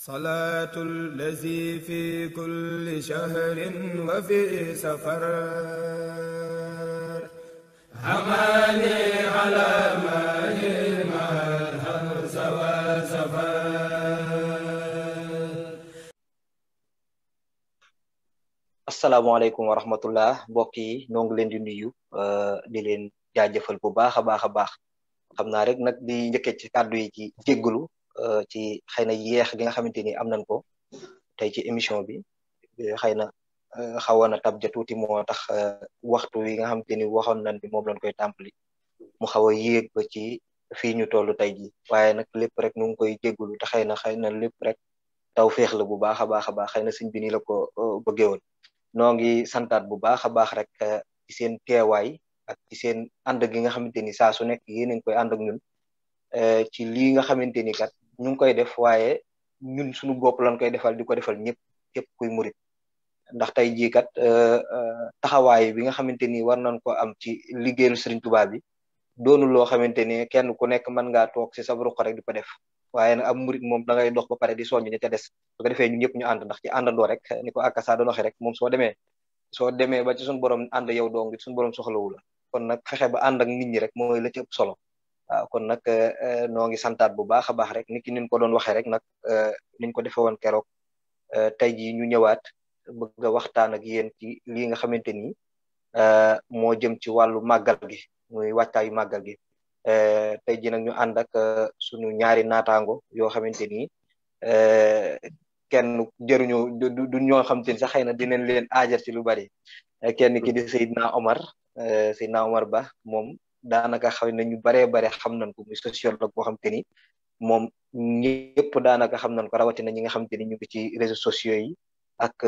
salaatul lazi fi kulli shahrin wa fi safar hamani ala mahin mal hamza wa safar. Asalaamaaleykum wa rahmatullah mbokk yi ñoo ngi leen di nuyu di leen jaajëfal bu baax a baax a baax xam naa rek nag di njëkkee ci kàddu yi ci jéggalu ci xëy na yeex gi nga xamante ni am nañ ko tey ci émission bi xëy na xawoon na tab ja tuuti moo tax waxtu yi nga xamante ni waxoon nañ bi moom lañ koy tàmbali mu xaw a yéeg ba ci fii ñu toll tey ji waaye nag lépp rek ñu ngi koy jéggalu te xëy na lépp rek taw féex la bu baax a baax a baax xëy na sëñ bi nii la ko bëggee woon noo ngi santaat bu baax a baax rek ci seen teewaay ak ci seen ànd gi nga xamante ni saa su nekk yéen a ngi koy ànd ak ñun ci lii nga xamante ni kat ñu ngi koy def waaye ñun suñu bopp lañ koy defal di ko defal ñëpp képp kuy murit ndax tey jii kat taxawaay bi nga xamante ni war nañ ko am ci liggéeyal Serigne Touba bi doonul loo xamante ni kenn ku nekk mën ngaa toog ci sa ruq rek di ko def waaye nag am murit moom da ngay dox ba pare di soññ ni te des su ko defee ñun ñëpp ñu ànd ndax ci àndandoo rek ni ko akasa doon waxee rek moom soo demee ba ci suñu borom ànd yow dong suñu borom soxlawu la kon nag fexe ba ànd ak nit ñi rek mooy la ci ëpp solo waaw kon nag noo ngi santaat bu baax a baax rek nit ki niñ ko doon waxee rek nag niñ ko defee woon keroog tey jii ñu ñëwaat bëgg a waxtaan ak yéen ci lii nga xamante ni moo jëm ci wàllu màggal gi muy wàccaayu màggal gi tey jii nag ñu ànd ak suñu ñaari naataango yoo xamante ni kenn jëruñu du ñoo xamante ni sax xëy na dinañ leen aajar ci lu bari kenn ki di Seydina Omar Ba moom daanaka xaw na ñu baree bare xam nañ ko muy sociologue boo xamante ni moom ñëpp daanaka xam nañ ko rawatina ñi nga xamante ni ñu ngi ci réseaux sociaux yi ak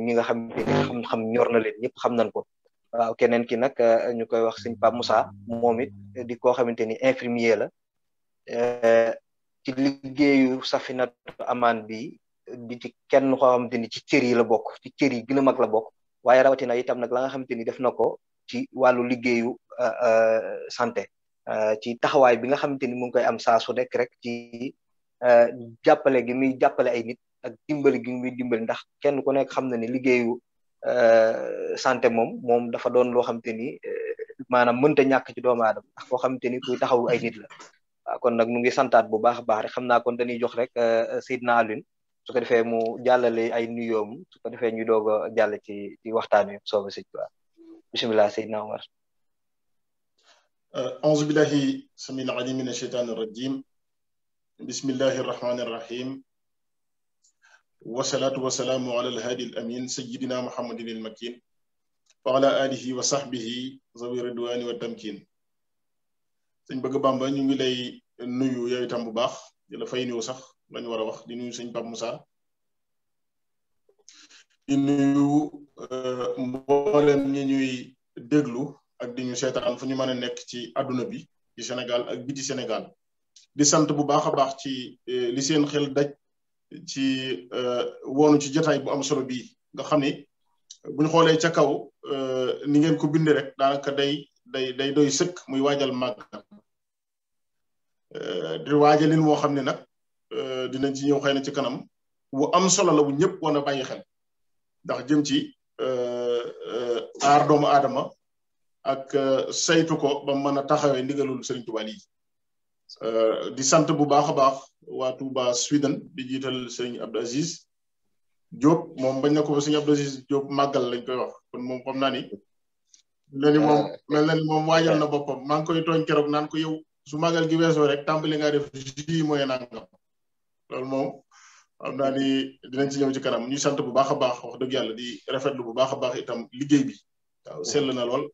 ñi nga xamante ni xam-xam ñor na leen ñëpp xam nañ ko waaw keneen ki nag ñu koy wax sëñ Pape Moussa moom it di koo xamante ni infirmier la ci liggéeyu Safinatu Amaan bi di ci kenn koo xamante ni ci cër yi la bokk ci cër yi gën a mag la bokk waaye rawatina itam nag la nga xamante ni def na ko ci wàllu liggéeyu santé ci taxawaay bi nga xamante ni mu ngi koy am saa su nekk rek ci jàppale gi muy jàppale ay nit ak dimbali gi muy dimbali ndax kenn ku nekk xam na ni liggéeyu santé moom dafa doon loo xamante ni maanaam mënta ñàkk ci doomu aadama ndax koo xamante ni kuy taxawu ay nit la waaw kon nag mu ngi santaat bu baax a baax rek xam naa kon dañuy jox rek Seydina Alioune su ko defee mu jàllale ay nuyoom su ko defee ñu doog a jàll ci waxtaan wi sooba sëñ Tuubaa bismillah Seydina Omar auzu billahi samil alim min asheytaan irrajim bismillahi irrahmani irrahim wasalaatu wasalaamu ala alhaadi al amin sayidina muhammadin il makin wa ala alihi wa sahbihi zawi ridwani wa tamkin sëñ Bëgg Bamba ñu ngi lay nuyu yow itam bu baax di la fay nuyu sax lañu war a wax di nuyu sëñ Pape Moussa di nuyu mboolem ñi ñuy déglu ak di ñu seetaan fu ñu mën a nekk ci àdduna bi ci Sénégal ak biti Sénégal di sant bu baax a baax ci li seen xel daj ci woonu ci jotaay bu am solo bii nga xam ni bu ñu xoolee ca kaw ni ngeen ko bindee rek daanaka day doy sëkk muy waajal màggal di waajalin moo xam ne nag dinañ ci ñëw xëy na ci kanam bu am solo la bu ñëpp war a bàyyi xel ndax jëm ci aar doomu aadama ak saytu ko ba mën a taxawee ndigalul Serigne Touba yi di sant bu baax a baax waa Touba Sweden di jiital Serigne Abdou Aziz Diop moom bañ na ko Serigne Abdou Aziz Diop màggal lañ koy wax kon moom xam naa ni mel na ni moom waajal na boppam maa ngi koy tooñ keroog naan ko yow su màggal gi weesoo rek tàmbali ngaa def ji mooy nangam loolu moom xam naa ni dinañ ci ñëw ci kanam ñuy sant bu baax a baax wax dëgg yàlla di rafetlu bu baax a baax itam liggéey bi waaw sell na lool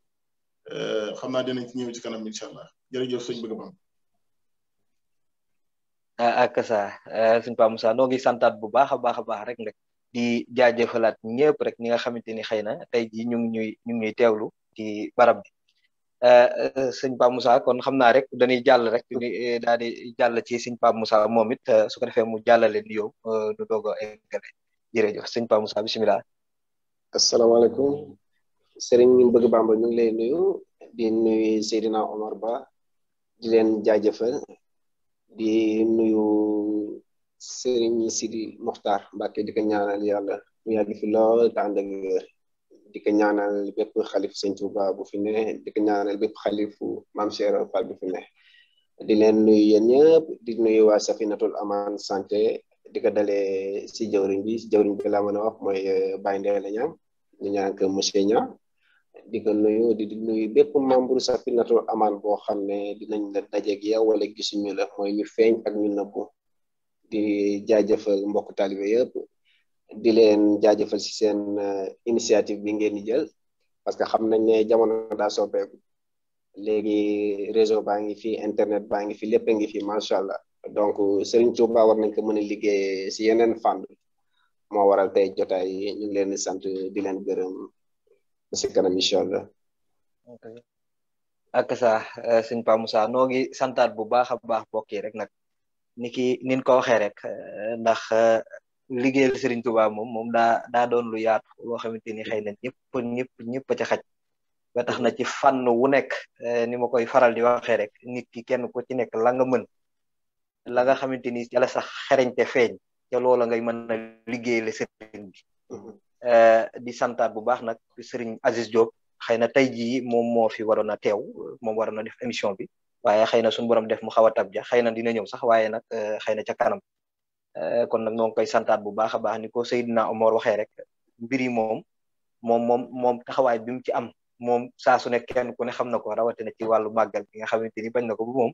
xam naa dinañ ci ñëw ci kanam incha allah jërëjëf sëñ Bëgg Bamba. ak sa sëñ Pape Moussa noo ngi santaat bu baax a baax rek nag di jaajëfalaat ñëpp rek ñi nga xamante ni xëy na tey jii ñu ngi ñuy teewlu ci barab bi sëñ Pape Moussa kon xam naa rek dañuy jàll rek daal di jàll ci sëñ Pape Moussa moom it su ko defee mu jàllale nuyoo nu doog a eggale jërëjëf sëñ Pape Moussa bisimilah. asalaamaaleykum Serigne Bëgg Bamba ñu ngi lay nuyu di nuyu Seydina Omar Ba di leen jaajëfal di nuyu Serigne Sidi Mokhtar Mbacke di ko ñaanal yàlla mu yàgg fi lool te ànd ak wér di ko ñaanal bépp xalif Sëñ Tuuba bu fi ne di ko ñaanal bépp xalifu Maam Cheikh Fall bu fi ne di leen nuyu yéen ñëpp di nuyu waa Safinatul Aman santé di ko dalee si jawriñ bi laa mën a wax mooy Baye Ndéla Niang ñu ñaan ko monsieur Niang di ko nuyu di nuyu bépp membre Safinatul Aman boo xam ne dinañ la dajeeg yow wala gisuñu la mooy ñu feeñ ak ñu nëbbu di jaajëfal mbokk taalibe yëpp di leen jaajëfal si seen initiative bi ngeen di jël parce que xam nañ ne jamono daa soppeeku léegi réseau baa ngi fi internet baa ngi fi lépp a ngi fi macha allah donc Serigne Touba war nañ ko mën a liggéey si yeneen fànn moo waral tey jotaay yi ñu ngi leen di sant di leen gërëm si kanam incha allah. ak sa sëñ Pa Moussa noo ngi santaat bu baax a baax mbokk yi rek nag nin ko waxee rek ndax liggéeyal Serigne Touba moom daa doon lu yaatu loo xamante ni xëy na ñëpp a ca xaj ba tax na ci fànn wu nekk ni ma koy faral di waxee rek nit ki kenn ku ci nekk la nga mën la nga xamante ni ca la sax xereñte feeñ ca loola ngay mën a liggéeyal Serigne bi di santaat bu baax nag Serigne Aziz Diop xëy na tey jii moom moo fi waroon a teew moom waroon a def émission bi waaye xëy na suñu borom def mu xaw a tab ja xëy na dina ñëw sax waaye nag xëy na ca kanam kon nag noo ngi koy santaat bu baax a baax ni ko Seydina Omar waxee rek mbir yi moom taxawaay bi mu ci am moom saa su nekk kenn ku ne xam na ko rawatina ci wàllu màggal bi nga xamante ni bañ na ko bu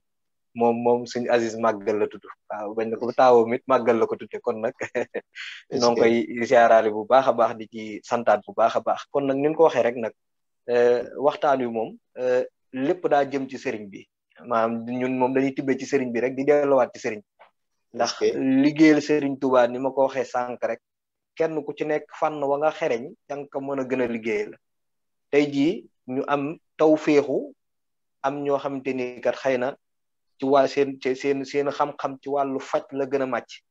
moom suñu Aziz màggal la tudd waaw bañ na ko bu taawoo mit màggal la ko tudde kon nag noo ngi koy ziaraale bu baax a baax di ci santaat bu baax a baax kon nag ni ko waxee rek nag waxtaan wi moom lépp daa jëm ci sëriñ bi maanaam ñun moom dañuy tibbee ci sëriñ bi rek di delluwaat ci sëriñ ndax liggéeyal sëriñ Touba ni ma ko waxee sànq rek kenn ku ci nekk fànn wa nga xereñ danga ko mën a gën a liggéeyal tey jii ñu am taw féexu am ñoo xamante ni kat xëy na ci waa seen xam-xam ci wàllu faj la gën a màcc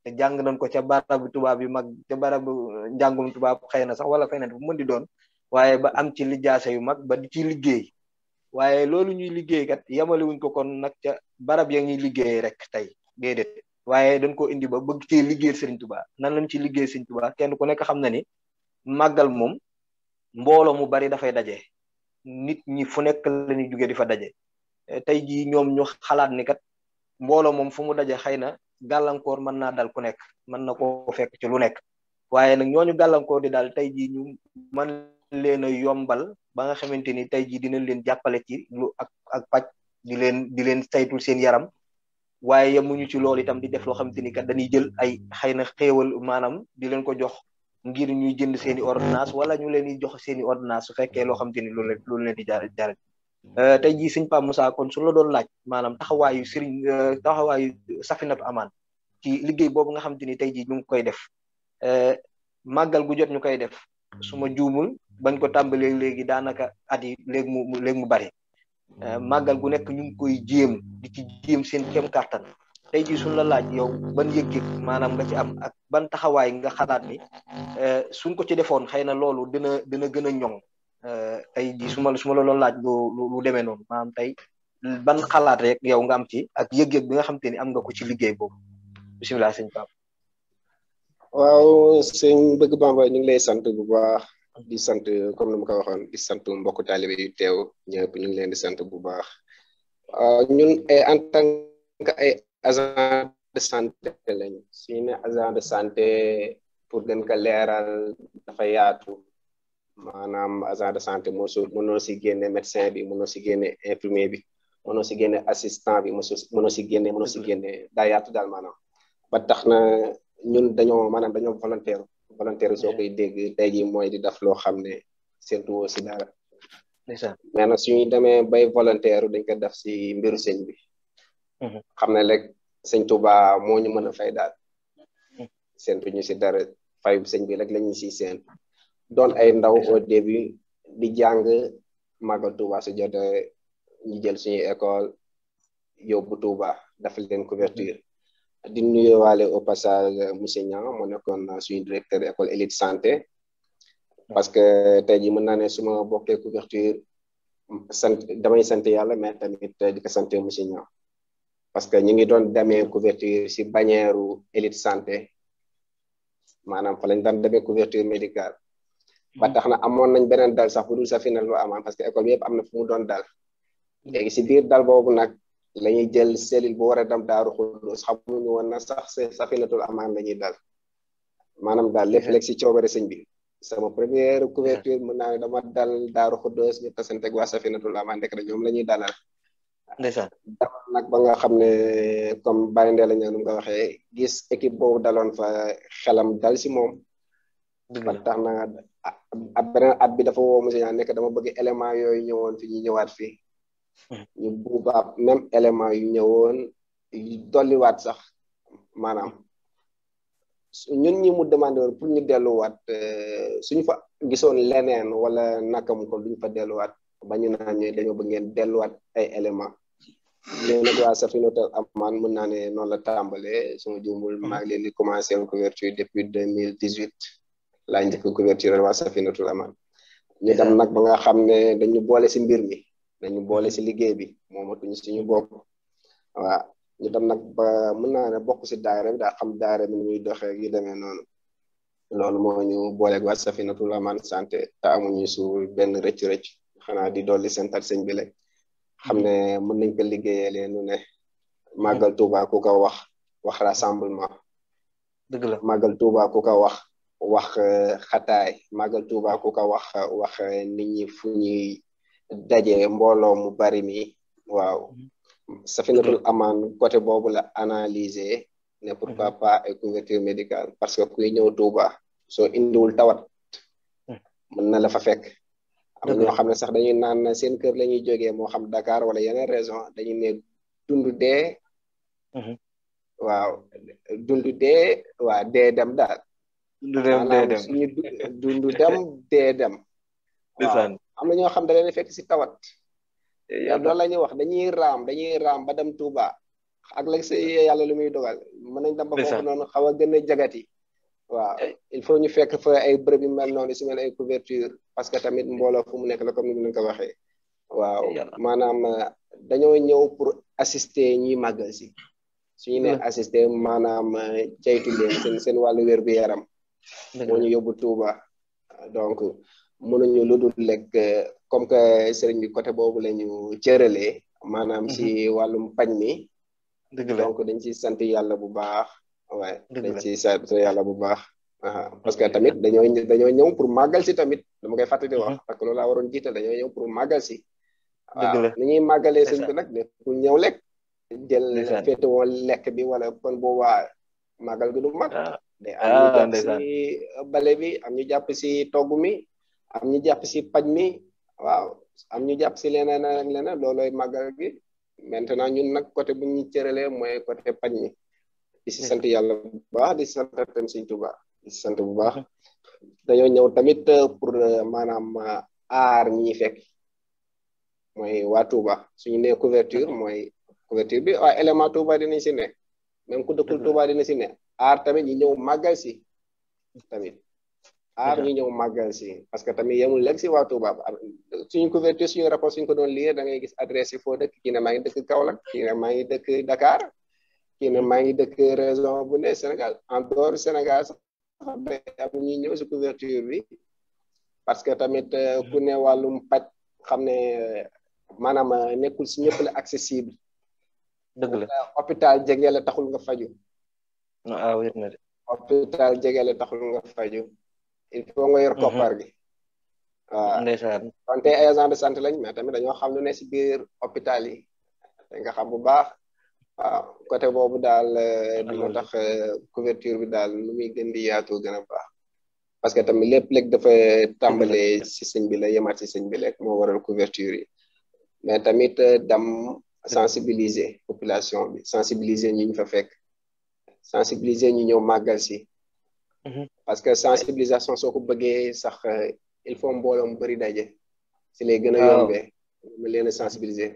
te jàng nañ ko ca barabu tubaab yu mag ca barabu njàngum tubaab xëy na sax wala feneen bu mën di doon waaye ba am ci lijaasa yu mag ba di ci liggéey waaye loolu ñuy liggéey kat yamale wuñ ko kon nag ca barab ya ñuy liggéey rek tey déedéet waaye dañ ko indi ba bëgg cee liggéeyal Serigne Touba nan lañ ci liggéey Serigne Touba kenn ku nekk xam na ni màggal moom mbooloo mu bari dafay daje nit ñi fu nekk la ñuy jóge di fa daje tey jii ñoom ñu xalaat ni kat mbooloo moom fu mu daje xëy na gàllankoor mën naa dal ku nekk mën na koo fekk ci lu nekk waaye nag ñooñu gàllankoor di daal tey jii ñu mën leen a yombal ba nga xamante ni tey jii dinañ leen jàppale ci lu ak paj di leen saytul seen yaram waaye yemuñu ci loolu itam di def loo xamante ni kat dañuy jël ay xëy na xéewal maanaam di leen ko jox ngir ñuy jënd seeni ordonnance wala ñu leen di jox seeni ordonnance su fekkee loo xamante ni loolu leen di jaral tey jii sëñ Pape Moussa kon su la doon laaj maanaam taxawaayu Safinatoul Aman ci liggéey boobu nga xamante ni tey jii ñu ngi koy def màggal gu jot ñu koy def su ma juumul bañ ko tàmbalee léegi daanaka at yi léegi mu bari màggal gu nekk ñu ngi koy jéem di ci jéem seen kem kàttan tey jii suñ la laaj yow ban yëg-yëg maanaam nga ci am ak ban taxawaay nga xalaat ni suñ ko ci defoon xëy na loolu dina gën a ñoŋ tey jii su ma la doon laaj lu demee noonu maanaam tey ban xalaat rek yow nga am ci ak yëg-yëg bi nga xam te ni am nga ko ci liggéey boobu bisimilah sëñ Pape. waaw sëñ Bëgg Bamba ñu ngi lay sant bu baax di sant comme ni ma ko waxoon di sant mbokku taalibe yu teew ñëpp ñu ngi leen di sant bu baax ñun en tant que ay agent de santé lañ suñu ne agent de santé pour gën ko leeral dafa yaatu maanaam agent de santé mënoo si génne médecin bi mënoo si génne infirmier bi mënoo si génne assistant bi mënoo si génne daa yaatu daal maanaam ba tax na ñun dañoo volontaire soo koy dégg tey jii mooy di def loo xam ne séntu woo si dara mais nag suñuy demee bay volontaire dañ ko def si mbiru sëñ bi xam ne rek sëñ Touba moo ñu mën a fay daal séntu ñu si dara fayu sëñ bi rek la ñu siy séntu doon ay ndaw au début di jàng màggal Touba su jotee ñu jël suñuy école yóbbu Touba dafa leen couverture di nuyuwaale au passage monsieur Niang moo nekkoon suñu directeur école élite santé parce que tey jii mën naa ne su ma bokkee couverture damay sant yàlla mais tamit di ko sant monsieur Niang parce que ñu ngi doon demee couverture si bannière élite santé maanaam fa lañ daan demee couverture médicale ba tax na amoon nañ beneen dal sax bu dul Safinatul Aman parce que école bi yëpp am na fu mu doon dal léegi si biir dal boobu nag la ñuy jël cellule bu war a dem Daaru Xuddus xamuñu woon na sax Safinatul Aman la ñuy dal maanaam daal lépp léegi si coobare sëñ bi sama première couverture mën naa ne dama dal Daaru Xuddus ñu tasanteeg waa Safinatul Aman ndek rek ñoom la ñuy dalal ndeysaan dama nag ba nga xam ne comme Baye Ndella ñaanu nga waxee gis équipe boobu daloon fa xelam dal si moom ba tax na ab beneen at bi dafa woo monsieur ñaa nekk dama bëgg élément yooyu ñëwoon fi ñu ñëwaat fii ñu buubaab même élément yu ñëwoon dolliwaat sax maanaam ñun ñi mu demandé woon pour ñu delluwaat suñu fa gisoon leneen wala nakam ko duñ fa delluwaat ba ñu naan ñooy dañoo bëgg ngeen delluwaat ay élément mais nag waa Safinatul Aman mën naa ne noonu la tàmbalee suma juumul maa ngi leen di commencé couverture depuis 2018 laa njëkk couverture waa Safinatul Aman ñu dem nag ba nga xam ne dañu boole si mbir mi dañu boole si liggéey bi moomatuñu suñu bopp waaw ñu dem nag ba mën naa ne bokk si daayira bi daa xam daayira bi ni muy doxee yi demee noonu loolu moo ñu booleeg waa Safinatul Aman santé te amuñu su benn rëcc-rëcc xanaa di dolli sentat sëñ bi rek xam ne mën nañ ko liggéeyee leen nu ne màggal Tuuba ku ko wax rassemblement dëgg la màggal Tuuba ku ko wax xataay màggal Tuuba ku ko wax nit ñi fu ñuy daje mbooloo mu bari mi waaw Safinatul Aman côté boobu la analyser ne pourquoi pas ay couverture médicale parce que kuy ñëw Tuuba soo indiwul tawat mën na la fa fekk am na ñoo xam ne sax dañuy naan seen kër la ñuy jógee moo xam Dakar wala yeneen raison dañuy ne dund dee waaw dund dee waa dee dem daal maanaam suñu dund dem dee dem waaw am na ñoo xam da leen fekk si tawat loolu la ñuy wax dañuy raam ba dem Touba ak la si yàlla lu muy dogal mën nañ dem ba foofu noonu xaw a gën a jagati waaw il faut ñu fekk fa ay bërëb yu mel noonu si mel ay couverture parce que tamit mbooloo fu mu nekk la comme ni ñu ko waxee waaw maanaam dañoo ñëw pour assister ñuy màggal si suñu ne assister maanaam caytu leen seen wàllu wér gu yaram moo ñu yóbbu Touba donc mënuñu lu dul lekk comme que sëriñ bi côté boobu la ñu cëralee maanaam si wàllum pañ mi donc dañ ci sant yàlla bu baax waaye dañ ci sant yàlla bu baax parce que tamit dañoo ñëw pour màggal si tamit dama koy fàttali wax parce que loolu laa waroon jiital dañoo ñëw pour màggal si waaw ni ñuy màggalee sëñ bi nag ne pour ñëw lekk jël féete woon lekk bi wala kon boobaa màggal gi du mat day am ñu jàpp si bale bi am ñu jàpp si togg mi am ñu jàpp si paj mi waaw am ñu jàpp si leneen ak leneen loolooy màggal gi maintenant ñun nag côté bu ñu cëralee mooy côté paj mi di si sant yàlla bu baax di si sant tam Sëñ Tuubaa di si sant bu baax dañoo ñëw tamit pour maanaam aar ñi fekk mooy waa Touba suñu nee couverture mooy couverture bi waa élément Touba dinañ si ne même ku dëkkul Touba dina si ne aar tamit ñu ñëw màggal si tamit aar ñu ñëw màggal si parce que tamit yemul lekk si waa Touba suñu couverture suñu rapport suñu ko doon lire da ngay gis adresse yi foo dëkk kii ne maa ngi dëkk Kaolack kii ne maa ngi dëkk Dakar kii ne maa ngi dëkk région bu ne Sénégal en dehors Sénégal sax am ñuy ñëw si couverture bi parce que tamit ku ne wàllum paj xam ne maanaam nekkul si ñëpp la accessible dëgg la hôpital jege la taxul nga faju wér na de hôpital jege la taxul nga faju il faut nga yor koppar gi waaw ndeysaan wante ay agent de santé lañ mais tamit dañoo xam lu ne si biir hôpital yi te nga xam bu baax waaw côté boobu daal dina tax couverture bi daal nu muy gën di yaatu gën a baax parce que tamit lépp dafa tàmbalee si sëñ bi la yemaat si sëñ bi rek moo waral couverture yi mais tamit dam sensibiliser population bi sensibiliser ñu fa fekk sensibiliser ñu ñëw màggal si parce que sensibilisation soo ko bëggee sax il faut mbooloo mu bëri daje si lay gën a yombee mu leen a sensibiliser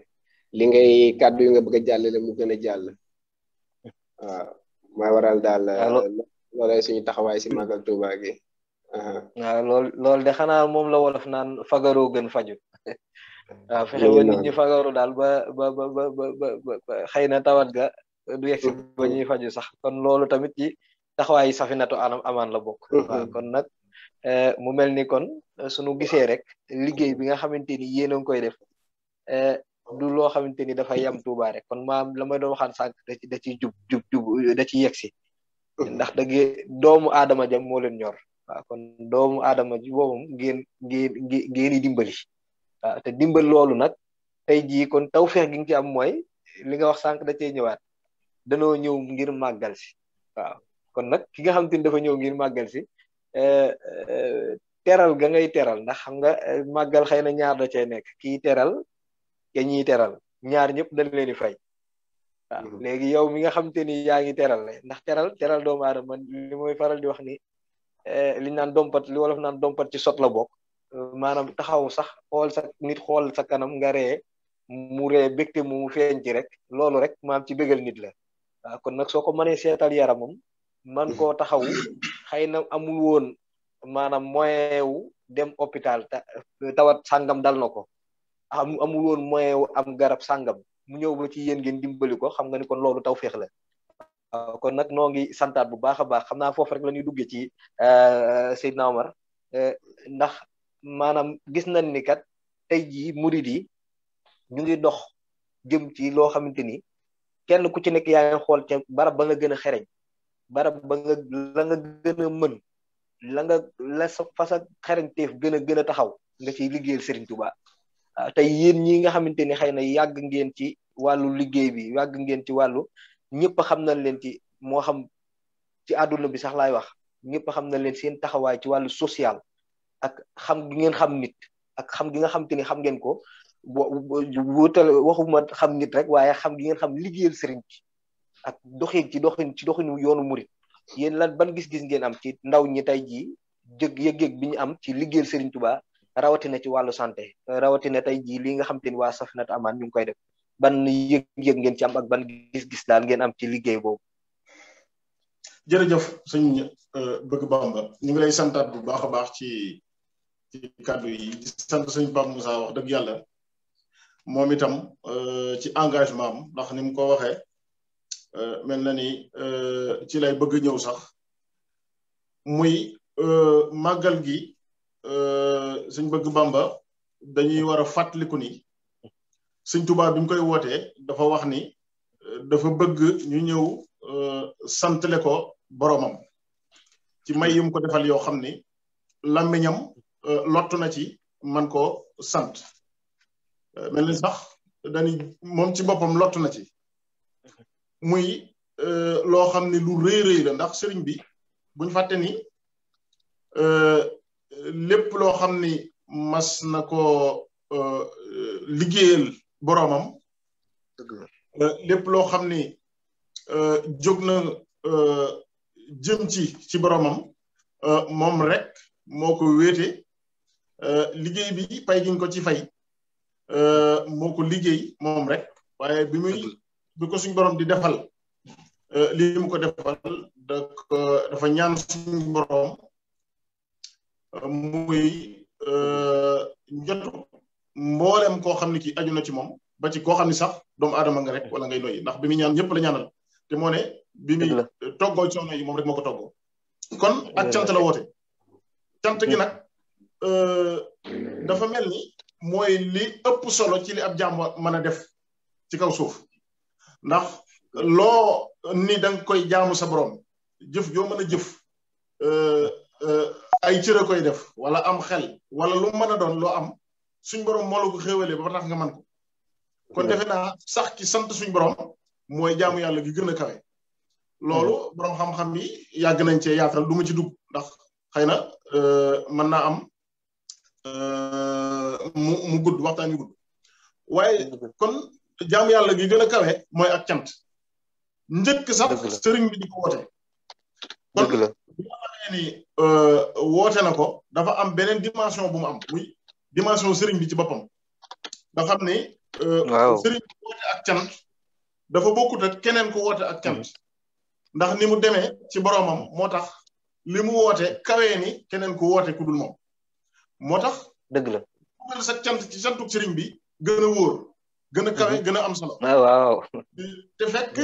li ngay kàddu yi nga bëgg a jàllale mu gën a jàll waaw mooy waral daal loolay suñu taxawaay si màggal Tuuba gi waaw loolu de xanaa moom la wolof naan fagaroo gën faju waaw fexe ba nit ñi fagaru daal ba xëy na tawat ga du yegg si ba ñuy faju sax kon loolu tamit ci taxawaayu Safinatoul Amaan la bokk. waaw kon nag mu mel ni kon suñu gisee rek liggéey bi nga xamante ni yéen a ngi koy def du loo xamante ni dafa yam Tuuba rek kon maam la may doon waxaan sànq da ciy jub da ciy yegg si ndax dëgg doomu aadama jam moo leen ñor waaw kon doomu aadama ji boobam ngeen di dimbali waaw te dimbal loolu nag tey jii kon tawfeex gi nga ci am mooy li nga wax sànq da cee ñëwaat danoo ñëw ngir màggal si waaw kon nag ki nga xam te ni dafa ñëw ngir màggal si teral ga ngay teral ndax xam nga màggal xëy na ñaar da cee nekk kii teral ke ñiy teral ñaar ñëpp dañ leen di fay waaw léegi yow mi nga xam te ni yaa ngi teral ndax teral doomu aadama li mooy faral di wax ni li naan dompat li wolof naan dompat ci sot la bokk maanaam taxaw sax xool sa nit xool sa kanam nga ree mu ree bégte mu feeñ ci rek loolu rek maam ci bégal nit la waaw kon nag soo ko mënee seetal yaramam man koo taxaw xëy na amul woon maanaam moyen wu dem hôpital tawat sàngam dal na ko amul woon moyen wu am garab sàngam mu ñëw ba ci yéen ngeen dimbali ko xam nga ni kon loolu tawfeex la waaw kon nag noo ngi santaat bu baax a baax xam naa foofu rek la ñuy duggee ci Seydina Omar ndax maanaam gis nañ ni kat tey jii murid yi ñu ngi dox jëm ci loo xamante ni kenn ku ci nekk yaa ngi xool ca barab ba nga gën a xereñ barab ba nga la nga gën a mën la sa fa sa xereñteef gën a taxaw nga ciy liggéeyal Serigne Touba tey yéen ñi nga xamante ni xëy na yàgg ngeen ci wàllu liggéey bi yàgg ngeen ci wàllu ñëpp xam nañ leen ci moo xam ci àdduna bi sax laay wax ñëpp xam nañ leen seen taxawaay ci wàllu social ak xam gi ngeen xam nit ak xam gi nga xam te ni xam ngeen ko wutal waxuma xam nit rek waaye xam gi ngeen xam liggéeyal sëriñ bi ak doxinu yoonu murit yéen lan ban gis-gis ngeen am ci ndaw ñi tey jii yëg-yëg bi ñu am ci liggéeyal Sëriñ Tuubaa rawatina ci wàllu santé rawatina tey jii li nga xam te ni waa Safinatoul Amaan ñu ngi koy def ban yëg-yëg ngeen ci am ak ban gis-gis daal ngeen am ci liggéey boobu. jërëjëf sëñ Bëgg Bamba ñu ngi lay santaat bu baax a baax ci kàddu yi di sant sëñ Pape Moussa wax dëgg yàlla moom itam ci engagement am ndax ni mu ko waxee mel na ni ci lay bëgg ñëw sax muy màggal gi sëñ Bëgg Bamba dañuy war a fàttaliku ni sëñ Tuubaa bi mu koy wootee dafa wax ni dafa bëgg ñu ñëw santle ko boromam ci may yum ko defal yoo xam ni làmmiñam lottu na ci man ko sant mel ni sax dañu moom ci boppam lottu na ci muy loo xam ni lu rëy la ndax sëriñ bi buñ fàtte ni lépp loo xam ni mas na ko liggéeyal boromam lépp loo xam ni jóg na jëm ci boromam moom rek moo ko wéete liggéey bi pay giñ ko ci fay moo ko liggéey moom rek waaye bi ko suñ borom di defal lii mu ko defal dafa ñaan suñ borom muy njotu mboolem koo xam ne kii aju na ci moom ba ci koo xam ne sax doomu aadama nga rek wala ngay noyyi ndax bi muy ñaan ñëpp la ñaanal te moo ne bi muy toggoo coono yi moom rek moo ko toggoo kon ak cant la woote cant gi nag dafa mel ni mooy li ëpp solo ci li ab jaam mën a def ci kaw suuf ndax loo ni da nga koy jaamu sa borom jëf joo mën a jëf ay cër a koy def wala am xel wala lu mën a doon loo am suñ borom moo la ko xéwalee ba tax nga mën ko kon defe naa sax ki sant suñ borom mooy jaamu yàlla gi gën a kawe loolu borom xam-xam yi yàgg nañ cee yaatal du ma ci dugg ndax xëy na mën naa am mu gudd waxtaan yu gudd waaye kon jaamu yàlla gi gën a kawe mooy ak cant njëkk sax sëriñ bi di ko woote kon bi nga xamee ni woote na ko dafa am beneen dimension bu mu am muy dimension sëriñ bi ci boppam nga xam ni sëriñ bi woote ak cant dafa bokkut ak keneen ku woote ak cant ndax ni mu demee ci boromam moo tax li mu woote kawee ni keneen ku woote ku dul moom moo tax dëgg la sa cant ci cantuk sëriñ bi gën a wóor gën a kawe gën a am solo waaw te fekk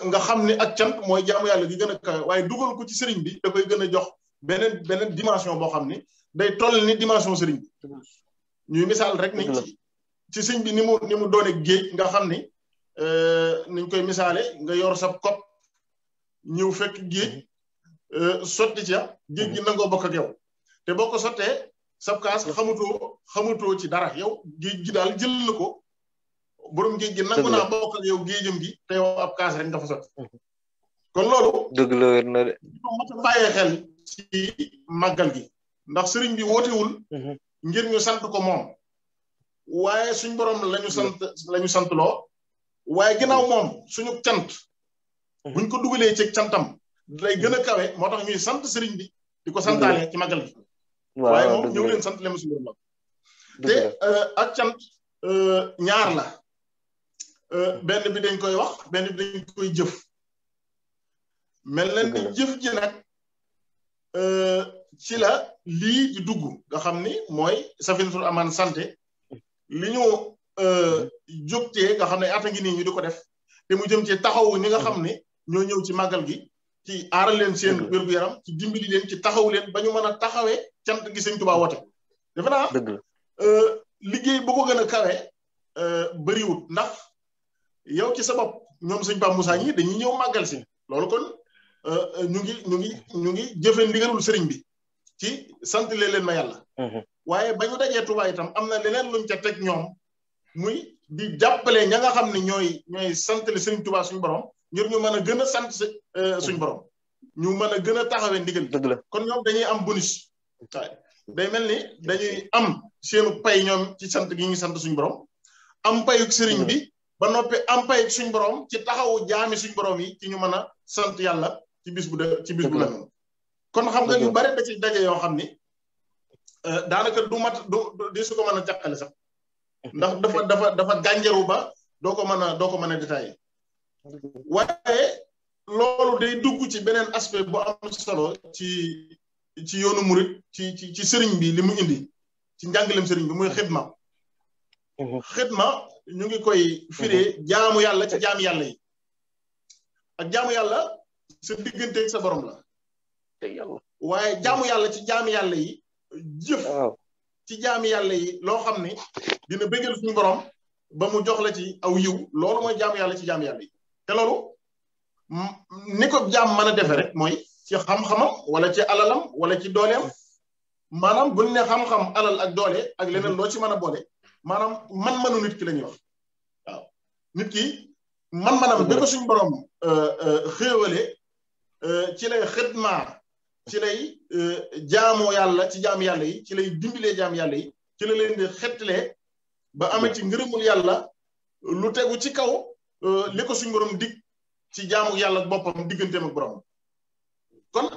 nga xam ni ak cant mooy jaamu yàlla gi gën a kawe waaye dugal ko ci sëriñ bi da koy gën a jox beneen dimension boo xam ni day toll ni dimension sëriñ bi ñuy misaal rek ni ci sëriñ bi ni mu doone géej nga xam ni niñ koy misaale nga yor sab kopp ñëw fekk géej sotti ca géej gi nangoo bokk ak yow te boo ko sottee sab kaas xamutoo ci dara yow géej gi daal jël na ko borom géej gi nangu naa bokk ak yow géejam gi te yow ab kaas rek nga fa sotti kon loolu dëgg la wér na de mat a bàyyee xel ci màggal gi ndax sëriñ bi wootewul ngir ñu sant ko moom waaye suñ borom lañu sant loo waaye ginnaaw moom suñu cant buñ ko dugalee ci cantam day gën a kawe moo tax ñuy sant sëriñ bi di ko santaale ci màggal gi waaye moom ñëw leen sant leen suñu borom te ak cant ñaar la benn bi dañ koy wax benn bi dañ koy jëf mel na ni jëf ji nag ci la lii di dugg nga xam ni mooy Safinatul Amaan santé li ñu jógtee nga xam ne ata ngi nii ñu di ko def te mu jëm ci taxaw ñi nga xam ne ñoo ñëw ci màggal gi ci aaral leen seen wér-gu-yaram ci dimbali leen ci taxaw leen ba ñu mën a taxawee cant gi Sëñ Tuubaa woote defe naa liggéey bu ko gën a kawe bëriwut ndax yow ci sa bopp ñoom sëñ Pape Moussa ñi dañuy ñëw màggal si loolu kon ñu ngi jëfe ndigalul sëriñ bi ci sant leen ma yàlla waaye ba ñu dajee Tuubaa itam am na leneen luñ ca teg ñoom muy di jàppale ña nga xam ne ñooy santale sëriñ Tuubaa suñu borom ngir ñu mën a gën a sant suñu borom ñu mën a gën a taxawee ndigal kon ñoom dañuy am bonus day mel ni dañuy am seenu pay ñoom ci sant gi ñu sant suñu borom am payuk sëriñ bi ba noppi am payuk suñu borom ci taxawu jaami suñu borom yi ci ñu mën a sant yàlla ci bis bu la noonu kon xam nga ñu bari da ci daje yoo xam ni daanaka di su ko mën a jàqale sax ndax dafa gànjaru ba doo ko mën a détaillé waaye loolu day dugg ci beneen aspect bu am solo ci yoonu murit ci sëriñ bi li mu indi ci njàngaleem sëriñ bi muy xidma ñu ngi koy firee jaamu yàlla ci jaami yàlla yi ak jaamu yàlla sa digganteeg sa borom la waaye jaamu yàlla ci jaami yàlla yi jëf ci jaami yàlla yi loo xam ne dina bëggal suñu borom ba mu jox la ci aw yiw loolu mooy jaamu yàlla ci jaami yàlla yi te loolu ni ko jaam mën a defe rek mooy ci xam-xamam wala ci alalam wala ci dooleem maanaam buñ ne xam-xam alal ak doole ak leneen loo ci mën a boole maanaam man-manu nit ki la ñuy wax waaw nit ki man-manam bi ko suñ borom xéewale ci lay xidma ci lay jaamoo yàlla ci jaam yàlla yi ci lay dimbilee jaam yàlla yi ci la leen di xettalee ba amee ci ngërëmul yàlla lu tegu ci kaw li ko suñ borom dig ci jaamu yàlla boppam digganteem ak borom kon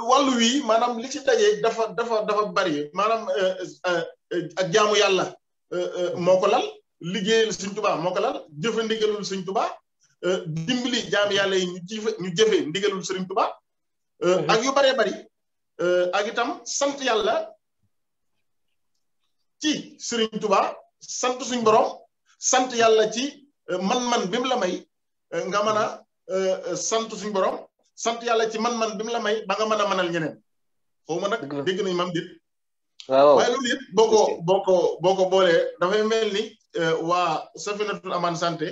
wàllu wi maanaam li ci daje dafa bari maanaam ak jaamu yàlla moo ko lal liggéeyal Sëñ Tuubaa moo ko lal jëfe ndigalul Sëñ Tuubaa dimbali jaam yàlla yi ñu jëfe ndigalul Sëriñ Tuubaa ak yu baree bari ak itam sant yàlla ci Sëriñ Tuubaa sant suñ borom sant yàlla ci man-man bi mu la may nga mën a sant suñ borom sant yàlla ci man-man bi mu la may ba nga mën a mënal ñeneen xaw ma nag dégg nañ mam dit waaye loolu yëpp boo ko boolee dafay mel ni waa Safinatul Amaan santé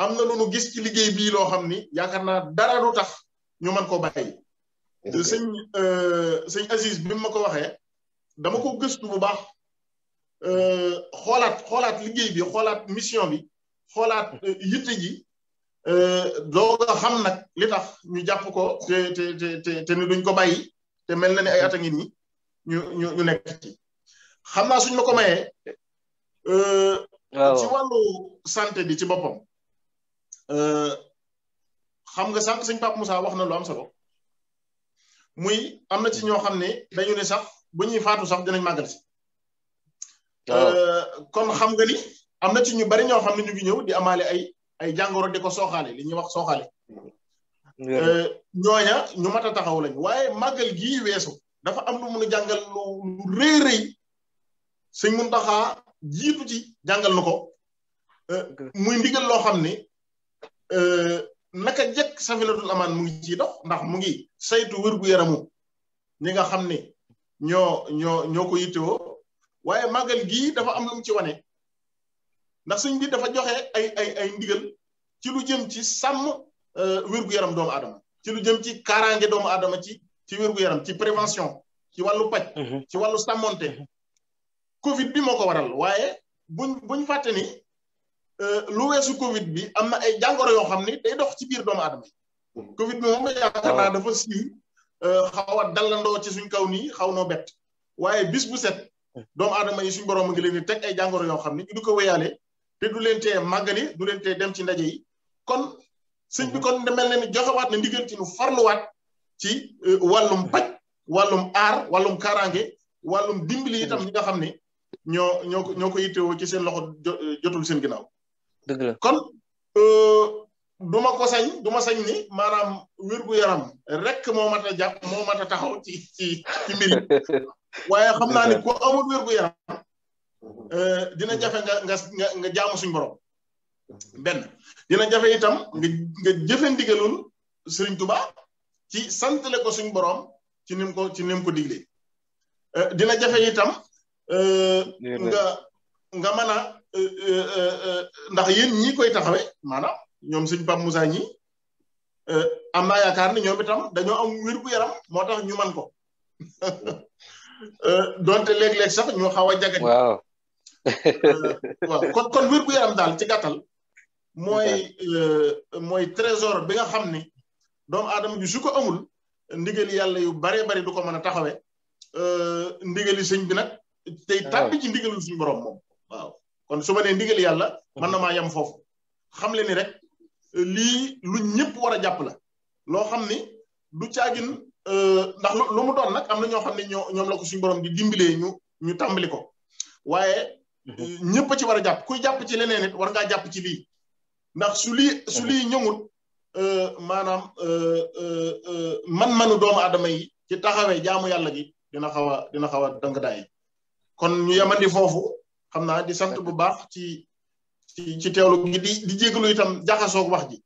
am na lu nu gis ci liggéey bii loo xam ni yaakaar naa dara du tax ñu mën koo bàyyi sëñ Aziz bi ma ko waxee dama ko gëstu bu baax xoolaat liggéey bi xoolaat mission bi xoolaat yitte ji doog a xam nag li tax ñu jàpp ko te ni duñ ko bàyyi te mel na ni ay at a ngi nii ñu nekk ci xam naa suñ ma ko mayee ci wàllu santé bi ci boppam xam nga sànq sëñ Pape Moussa wax na lu am solo muy am na ci ñoo xam ne dañu ne sax bu ñuy faatu sax dinañ màggal si kon xam nga ni am na ci ñu bari ñoo xam ne ñu ngi ñëw di amaale ay jàngoro di ko sooxaale li ñuy wax sooxaale ñooña ñu mat a taxaw lañ waaye màggal gii weesu dafa am lu mun a jàngal lu rëy rëy sëñ Muntaxa jiitu ci jàngal na ko muy ndigal loo xam ne naka jekk Safinatul Amaan mu ngi ciy dox ndax mu ngi saytu wér-gu-yaramu ñi nga xam ne ñoo ko yittewoo waaye màggal gii dafa am lu mu ci wane ndax suñ bi dafa joxe ay ndigal ci lu jëm ci sàmm wér-gu-yaram doomu aadama ci lu jëm ci kaaraange doomu aadama ci wér-gu-yaram ci prévention ci wàllu paj ci wàllu sàmmonte Covid bi moo ko waral waaye buñ fàtte ni lu weesu Covid bi am na ay jàngoro yoo xam ni day dox ci biir doomu aadama yi Covid bi moom yaakaar naa dafa siiw xaw a dallandoo ci suñ kaw nii xaw noo bett waaye bis bu set doomu aadama yi suñ borom a ngi leen di teg ay jàngoro yoo xam ni du ko wéyaale te du leen tee màggali du leen tee dem ci ndaje yi kon sëñ bi kon da mel ne ni joxewaat na ndigal ci nu farluwaat ci wàllum paj wàllum aar wàllum kaaraange wàllum dimbali itam ñi nga xam ne ñoo ko yittewoo ci seen loxo jotul seen ginnaaw. dëgg la kon du ma sañ ni maanaam wér-gu-yaram rek moo mat a jàpp moo mat a taxaw ci mbir yi waaye xam naa ni ku amul wér-gu-yaram dina jafe nga jaamu suñ borom benn dina jafe itam nga jëfe ndigalul Sëriñ Tuubaa ci santale ko suñ borom ci nim ko diglee dina jafe itam nga mën a ndax yéen ñi koy taxawe maanaam ñoom suñ Pape Moussa ñi am naa yaakaar ni ñoom itam dañoo am wér-gu-yaram moo tax ñu man ko donte léeg-léeg sax ñu xaw a jagat waaw kon wér-gu-yaram daal ci gàttal mooy trésor bi nga xam ni doomu aadama bi su ko amul ndigali yàlla yu baree bari du ko mën a taxawe ndigali sëñ bi nag tey tàbbi ci ndigalul suñu borom moom waaw kon su ma nee ndigali yàlla mën na maa yem foofu xam le ni rek lii lu ñëpp war a jàpp la loo xam ni du caagin ndax lu mu doon nag am na ñoo xam ne ñoom la ko suñu borom di dimbalee ñu tàmbali ko waaye ñëpp a ci war a jàpp kuy jàpp ci leneen it war ngaa jàpp ci lii ndax su lii ñëwut maanaam man-manu doomu aadama yi ci taxawee jaamu yàlla gi dina xaw a dëng daay kon ñu yemandi foofu xam naa di sant bu baax ci teewlu gi di jégalu itam jaxasoog wax ji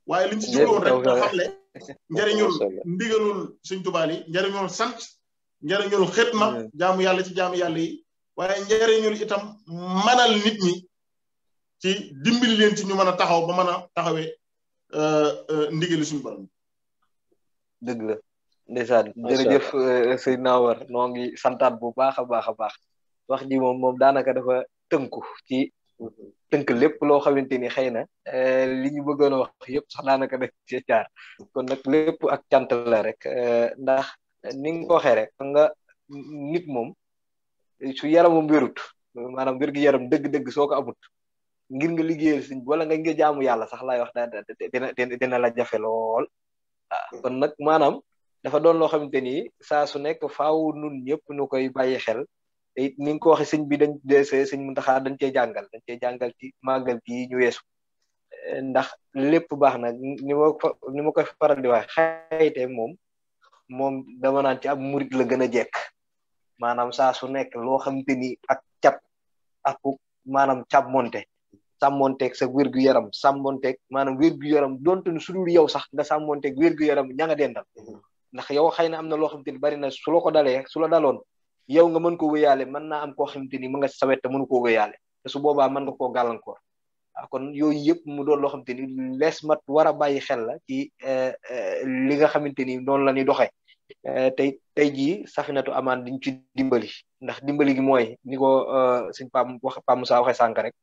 waaye liñ ci jubloon rek nga xam le njëriñul ndigalul Sëñ Tuubaa yi njëriñul sant njëriñul xitma jaamu yàlla ci jaamu yàlla yi waaye njëriñul itam manal nit ñi ci dimbali leen ci ñu mën a taxaw ba mën a taxawee ndigali suñu borom. dëgg la ndeysaan jërëjëf sëñ Nawar noo ngi santaat bu baax a baax wax ji moom daanaka dafa tënku ci tënk lépp loo xamante ni xëy na li ñu bëggoon a wax yëpp sax daanaka def ci caar kon nag lépp ak cant la rek ndax ni nga ko waxee rek nga nit moom su yaramam wérut maanaam wér gi yaram dëgg-dëgg soo ko amut ngir nga liggéeyal sëñ wala nga jaamu yàlla sax laay wax dina la jafe lool kon nag maanaam dafa doon loo xamante ni saa su nekk faaw nun ñëpp nu koy bàyyi xel te it ni nga ko waxee sëñ bi sëñ Muntaxa dañ cee jàngal ci màggal gi ñu weesu ndax lépp baax na ni ma koy faral di wax xayte moom dama naan ci ab murit la gën a jekk maanaam saa su nekk loo xamante ni ak cat ak maanaam sàmmonteeg sa wér-gu-yaram sàmmonteeg maanaam wér-gu-yaram donte ni su dul yow sax nga sàmmonteeg wér-gu-yaram ña nga dendal ndax yow xëy na am na loo xamante ni bari na su la ko dalee su la daloon yow nga mën ko wéyaale mën naa am koo xamante ni mën nga sawet te mënu koo wéyaale te su boobaa mën nga koo gàllankoor waaw kon yooyu yëpp mu doon loo xamante ni lees mat war a bàyyi xel la ci li nga xamante ni noonu la ñuy doxee tey jii Safinatoul Amaan dañ ci dimbali ndax dimbali gi mooy ni ko sëñ Pape Moussa waxee sànq rek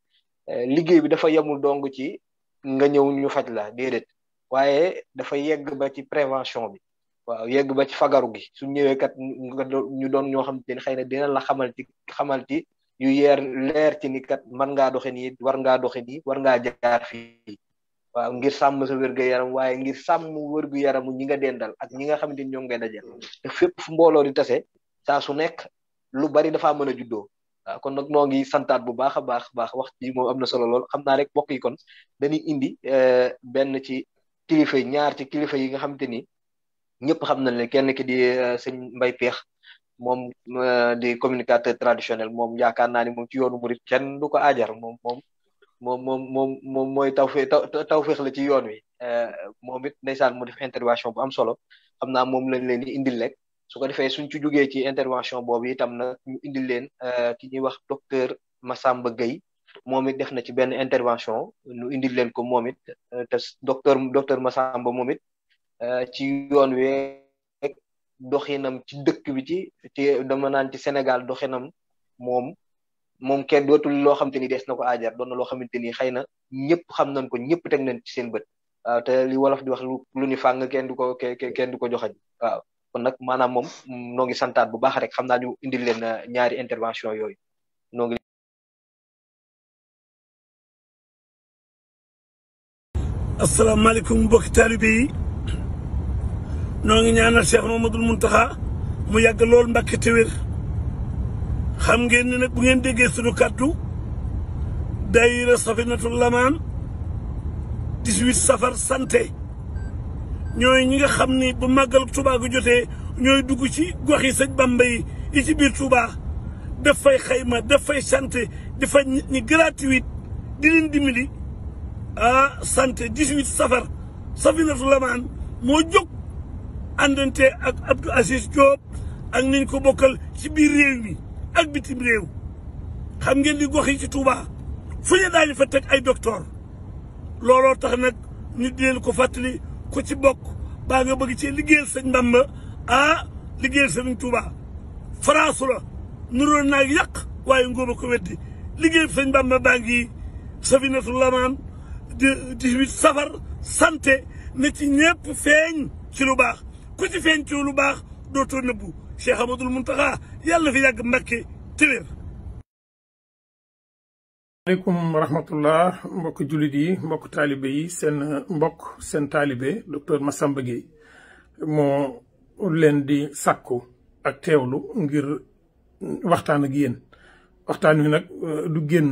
liggéey bi dafa yemul dong ci nga ñëw ñu faj la déedéet waaye dafa yegg ba ci prévention bi waaw yegg ba ci fagaru gi su ñëwee kat ñu doon ñoo xamante ni xëy na dina la xamal ci yu leer ci ni kat mën ngaa doxe nii war ngaa doxe nii war ngaa jaar fii waaw ngir sàmm sa wér-gu-yaram waaye ngir sàmm wér-gu-yaramu ñi nga dendal ak ñi nga xamante ni ñoom ngay dajal te fépp fu mbooloo di tase saa su nekk lu bari dafaa mën a juddoo waaw kon nag noo ngi santaat bu baax a baax wax ci moom am na solo lool xam naa rek mbokk yi kon dañuy indi benn ci ñaar ci kilifa yi nga xamante ni ñëpp xam nañ ne kenn ki di sëñ Mbay Peex moom di communicateur traditionnel moom yaakaar naa ni moom ci yoonu murit kenn du ko aajar moom mooy tawfeex la ci yoon wi moom it ndeysaan mu def intervention bu am solo xam naa moom lañ leen di indil rek su ko defee suñ ci jógee ci intervention boobu itam nag ñu indil leen ki ñuy wax docteur Massamba Gueye moom it def na ci benn intervention ñu indil leen ko moom it te docteur Massamba moom it ci yoon wi doxinam ci dëkk bi ci dama naan ci Sénégal doxinam moom kenn dootul loo xamante ni des na ko aajar doon na loo xamante ni xëy na ñëpp xam nañ ko ñëpp teg nañ ci seen bët waaw te li wolof di wax lu ni fàng kenn du ko joxañ waaw kon nag maanaam moom noo ngi santaat bu baax rek xam naa ñu indil leen ñaari intervention yooyu noo ngi asalaamaaleykum mbokki taalibe yi noo ngi ñaanal Cheikh Mamadou Mountakha mu yàgg lool Mbàkke te wér xam ngeen ne nag bu ngeen déggee sunu kàddu daayira Safinatul Amaan 18 safar santé ñooy ñi nga xam ni bu màggal Tuubaa gu jotee ñooy dugg ci gox yi sëñ Bamba yi ci biir Tuubaa daf fay xayma daf fay santé di faj nit ñi gratuite di leen dimbali santé 18 safar Safinatul Amaan moo jóg àndante ak Abdou Aziz Diop ak niñ ko bokkal ci biir réew mi ak bitim réew xam ngeen di gox yi ci Touba fu ñu daal di fa teg ay docteur looloo tax nag ñu di leen ko fàttali ku ci bokk baa nga bëgg ci liggéeyal sëñ Bamba liggéeyal sëñ Touba faraasu la nuroon naag yàq waaye ngóoba ko weddi liggéeyal sëñ Bamba baa ngi Safinatul Amaan 18 safar santé na ci ñëpp feeñ ci lu baax ku ci feeñ ci lu baax dootoo nëbbu Cheikh Amadou Mountakha yàlla fi yàgg Mbàkke te wér. aleykum wa rahmatullah mbokk jullit yi mbokk taalibe yi seen taalibe docteur Massamba Gueye moo leen di sàkku ak teewlu ngir waxtaan ak yéen waxtaan wi nag du génn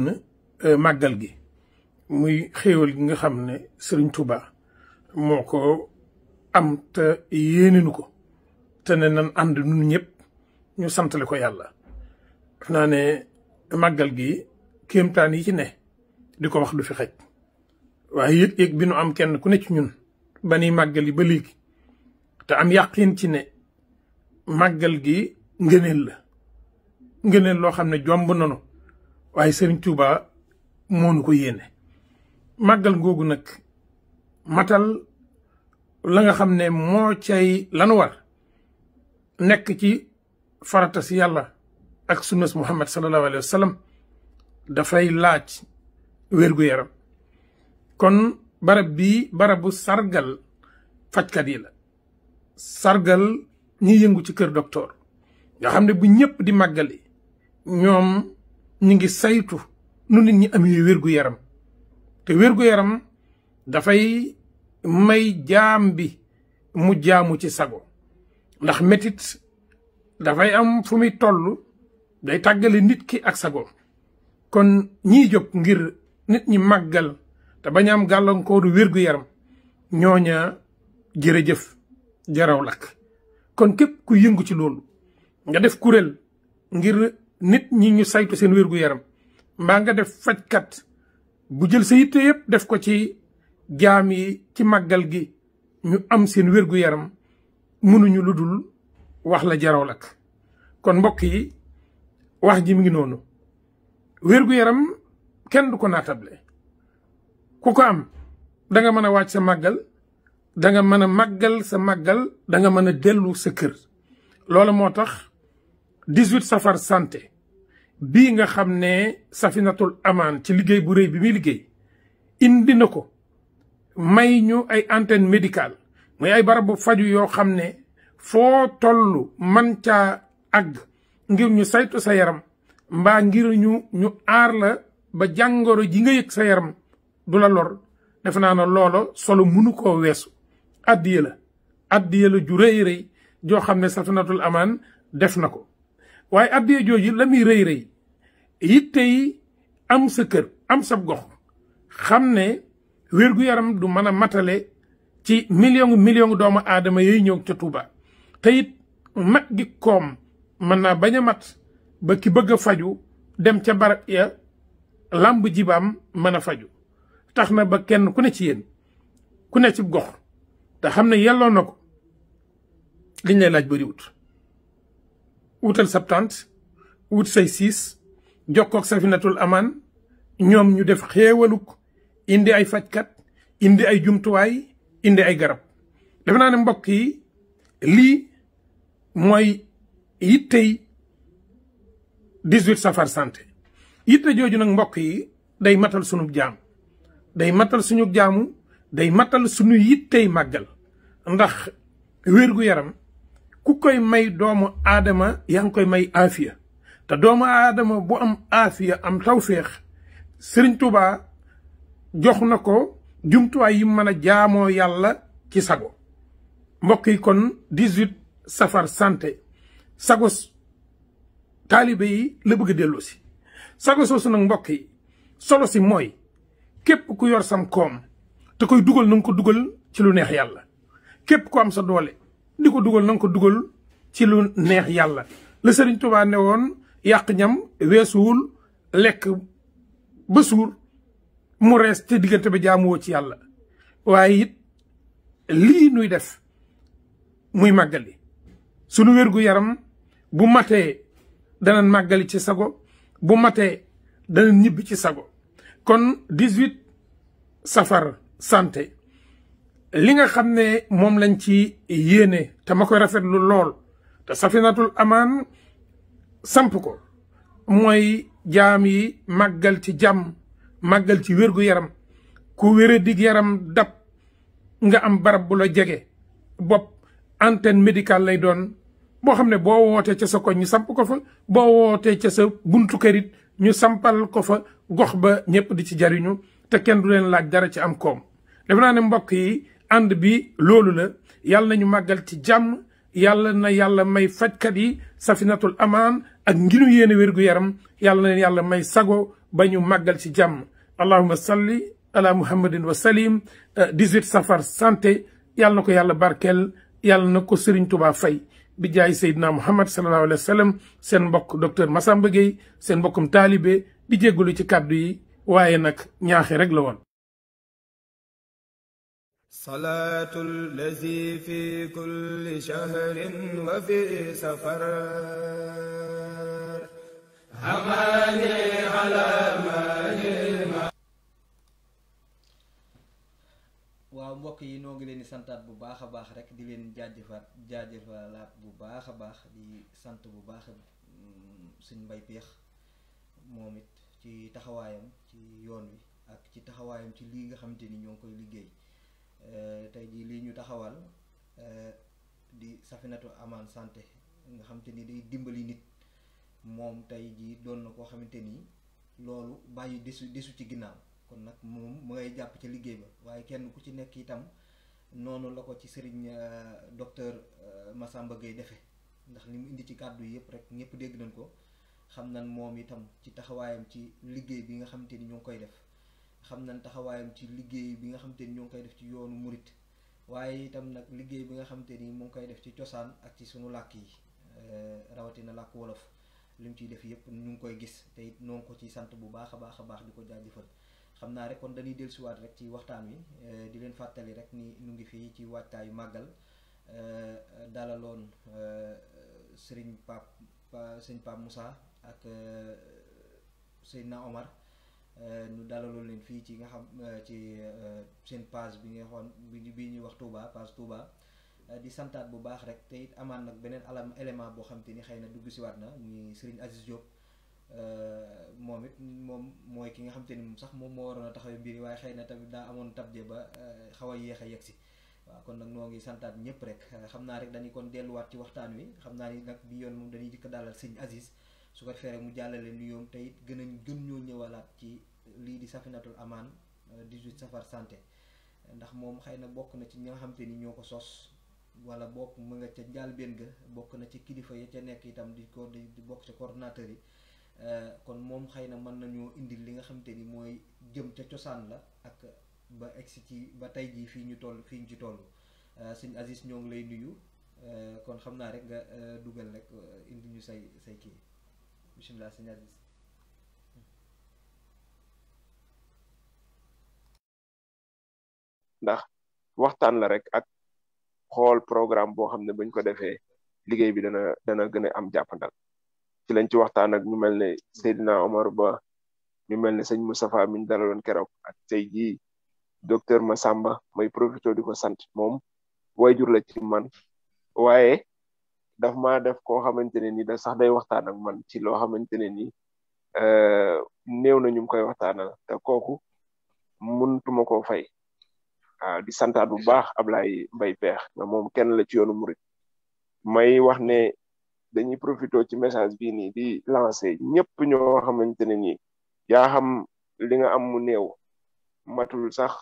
màggal gi muy xéewal gi nga xam ne Sëriñ Tuuba moo ko am te yéenenu ko te ne nan ànd nun ñëpp ñu santale ko yàlla def naa ne màggal gi kéemtaan yi ci ne di ko wax du fi xej waaye yëg-yëg bi nu am kenn ku ne ci ñun ba ni màggal yi ba léegi te am yàqin ci ne màggal gi ngëneel loo xam ne jomb nanu waaye Sëriñ Tuuba moo nu ko yéene màggal googu nag matal la nga xam ne moo cay lanu war nekk ci farata si yàlla ak sunnas Muhammad sallallahu alayhi wa sallam dafay laaj wér-gu-yaram kon barab bii barabu sargal fajkat yi la sargal ñi yëngu ci kër docteur nga xam ne bu ñëpp di màggali ñoom ñi ngi saytu nu nit ñi amee wér-gu-yaram te wér-gu-yaram dafay may jaam bi mu jaamu ci sago ndax metit dafay am fu muy toll day tàggale nit ki ak sago kon ñiy jóg ngir nit ñi màggal te bañ am gàllankooru wér-gu-yaram ñooña jërëjëf jaraw lakk kon képp ku yëngu ci loolu nga def kuréel ngir nit ñi ñu saytu seen wér-gu-yaram mbaa nga def fajkat bu jël sa yitte yëpp def ko ci jaam yi ci màggal gi ñu am seen wér-gu-yaram mënuñu lu dul wax la jaraw lakk kon mbokk yi wax ji mi ngi noonu wér-gu-yaram kenn du ko naatable ku ko am da nga mën a wàcc sa màggal da nga mën a màggal sa màggal da nga mën a dellu sa kër loolu moo tax 18 safar santé bii nga xam ne Safinatul Amaan ci liggéey bu rëy bi muy liggéey indi na ko may ñu ay antenne médicale muy ay barabu faju yoo xam ne foo toll man caa àgg ngir ñu saytu sa yaram mbaa ngir ñu aar la ba jàngoro ji nga yëg sa yaram du la lor defe naa ne loolo solo munu koo weesu addiya la ju rëy rëy joo xam ne Safinatul Amaan def na ko waaye addiya jooju la muy rëy rëy yitte yi am sa kër am sa gox xam ne wér-gu-yaram du mën a matale ci million doomu aadama yooyu ñëw ca Touba te it mag gi koom mën naa bañ a mat ba ki bëgg a faju dem ca barab ya làmb jibaam mën a faju tax na ba kenn ku ne ci yéen ku ne ci gox te xam ne yelloo na ko liñ lay laaj bari wutal sab tànt wut say siis jokkook Safinatul Amaan ñoom ñu def xéewaluk indi ay fajkat indi ay jumtuwaay indi ay garab defe naa ne mbokk yi lii mooy yittey 18 safar santé yitte jooju nag mbokk yi day matal sunu jaam day matal suñu jaamu day matal suñu yittey màggal ndax wér-gu-yaram ku koy may doomu aadama yaa ngi koy may aafiya te doomu aadama bu am aafiya am tawféex Sëriñ Tuubaa jox na ko jumtuwaay yi mën a jaamoo yàlla ci sago mbokk yi kon 18 safar santé sago taalibe yi la bëgg a dellu si sago soosu nag mbokk yi solo si mooy képp ku yor sam koom te koy dugal na nga ko dugal ci lu neex yàlla képp ku am sa doole di ko dugal na nga ko dugal ci lu neex yàlla la Sëriñ Tuubaa ne woon yàq ñam weesuwul lekk ba suur mu rees te diggante ba jaamuwoo ci yàlla waaye it lii nuy def muy màggali sunu wér-gu-yaram bu matee danañ màggali ci sago bu matee danañ ñibbi ci sago kon 18 safar santé li nga xam ne moom lañ ci yéene te ma koy rafetlu lool te Safinatul Amaan samp ko mooy jaam yi màggal ci jàmm màggal ci wér-gu-yaram ku wére dig yaram dab nga am barab bu la jege bopp antenne médicale lay doon boo xam ne boo wootee ca sa koñ ñu samp ko fa boo wootee ca sa buntu kërit ñu sampal ko fa gox ba ñëpp di ci jariñu te kenn du leen laaj dara ci am koom def naa ne mbokk yi ànd bi loolu la yàlla nañu màggal ci jàmm yàlla na yàlla may fajkat yi Safinatul Amaan ak nginu yéene wér-gu-yaram yàlla na yàlla may sago ba ñu màggal ci jàmm allahumma salli ala muhammadin wa salim 18 safar santé yàlla na ko yàlla barkeel yàlla na ko Sëriñ Tuubaa fay bi jaay Seydina Muhammad sallallahu alayhi wa sallam seen mbokk docteur Massamba Gueye seen mbokkum taalibe di jéggalu ci kàddu yi waaye nag ñaaxe rek la woon salaatul lazi fi kulli shahrin wa fi safar hamani ala waaw mbokk yi noo ngi leen di santaat bu baax a baax rek di leen jaajëfalaat bu baax a baax di sant bu baax suñ mbay peex moom it ci taxawaayam ci yoon wi ak ci taxawaayam ci lii nga xamante ni ñoo ngi koy liggéey tey jii lii ñu taxawal di Safinatul Amaan santé nga xamante ni day dimbali nit moom tey jii doon na koo xamante ni loolu bàyyi desu ci ginnaaw kon nag moom mu ngay jàpp ci liggéey ba waaye kenn ku ci nekk itam noonu la ko ci sëriñ docteur Massamba Gueye defe ndax li mu indi ci kàddu yi yëpp rek ñëpp dégg nañ ko xam nañ moom itam ci taxawaayam ci liggéey bi nga xamante ni ñoo ngi koy def xam nañ taxawaayam ci liggéey bi nga xamante ni ñoo ngi koy def ci yoonu murit waaye itam nag liggéey bi nga xamante ni mu ngi koy def ci cosaan ak ci sunu làkk yi rawatina làkk wolof li mu ciy def yëpp ñu ngi koy gis te it noo ngi ko ciy sant bu baax a baax di ko jaajëfal xam naa rek kon dañuy dellusiwaat rek ci waxtaan wi di leen fàttali rek ni ñu ngi fii ci waajtaayu màggal dalaloon sëñ Pape Moussa ak Seydina Omar ñu dalaloon leen fii ci nga xam ci seen page bi nga xoon bi ñuy wax Touba page Touba di santaat bu baax rek te it amaan nag beneen élément boo xam te ni xëy na dugg si waat na muy Serigne Aziz Diop moom it moom mooy ki nga xam te ni moom sax moom moo waroon a taxawee mbir yi waaye xëy na tamit daa amoon tabje ba xaw a yéex a yegg si waaw kon nag noo ngi santaat ñëpp rek xam naa rek dañuy kon delluwaat ci waxtaan wi xam naa ni nag bi yoon moom dañuy jëkk dalal Serigne Aziz su ko defee rek mu jàllale nuyoom te it gën ñoo ñëwalaat ci lii di Safinatul Amaan 18 safar santé ndax moom xëy na bokk na ci ñi nga xam te ni ñoo ko sos wala bokk mu nga ca njàlbéen ga bokk na ci kilifa ya ca nekk itam di bokk ca coordonnateur yi kon moom xëy na mën nañoo indil li nga xam te ni mooy jëm ca cosaan la ak ba egsi ci ba tey jii fii ñu ci toll sëñ Aziz ñoo ngi lay nuyu kon xam naa rek nga dugal rek indi ñu say kii bisimilah sëñ Aziz. ndax waxtaan la rek ak xool programme boo xam ne buñ ko defee liggéey bi dana gën a am jàppandal ci lañ ci waxtaan ak ñu mel ne Seydina Omar Ba ñu mel ne sëñ Moustapha mi ñu dalaloon keroog ak tey jii docteur Massamba may profité di ko sant moom wayjur la ci man waaye daf maa def koo xamante ne ni da sax day waxtaan ak man ci loo xamante ne ni néew na ñu koy waxtaanal te kooku mënutuma koo fay waaw di santaat bu baax Ablaye Mbaye Peex nga moom kenn la ci yoonu murit may wax ne dañuy profité ci message bii nii di lancé ñëpp ñoo xamante ne nii yaa xam li nga am mu néew matul sax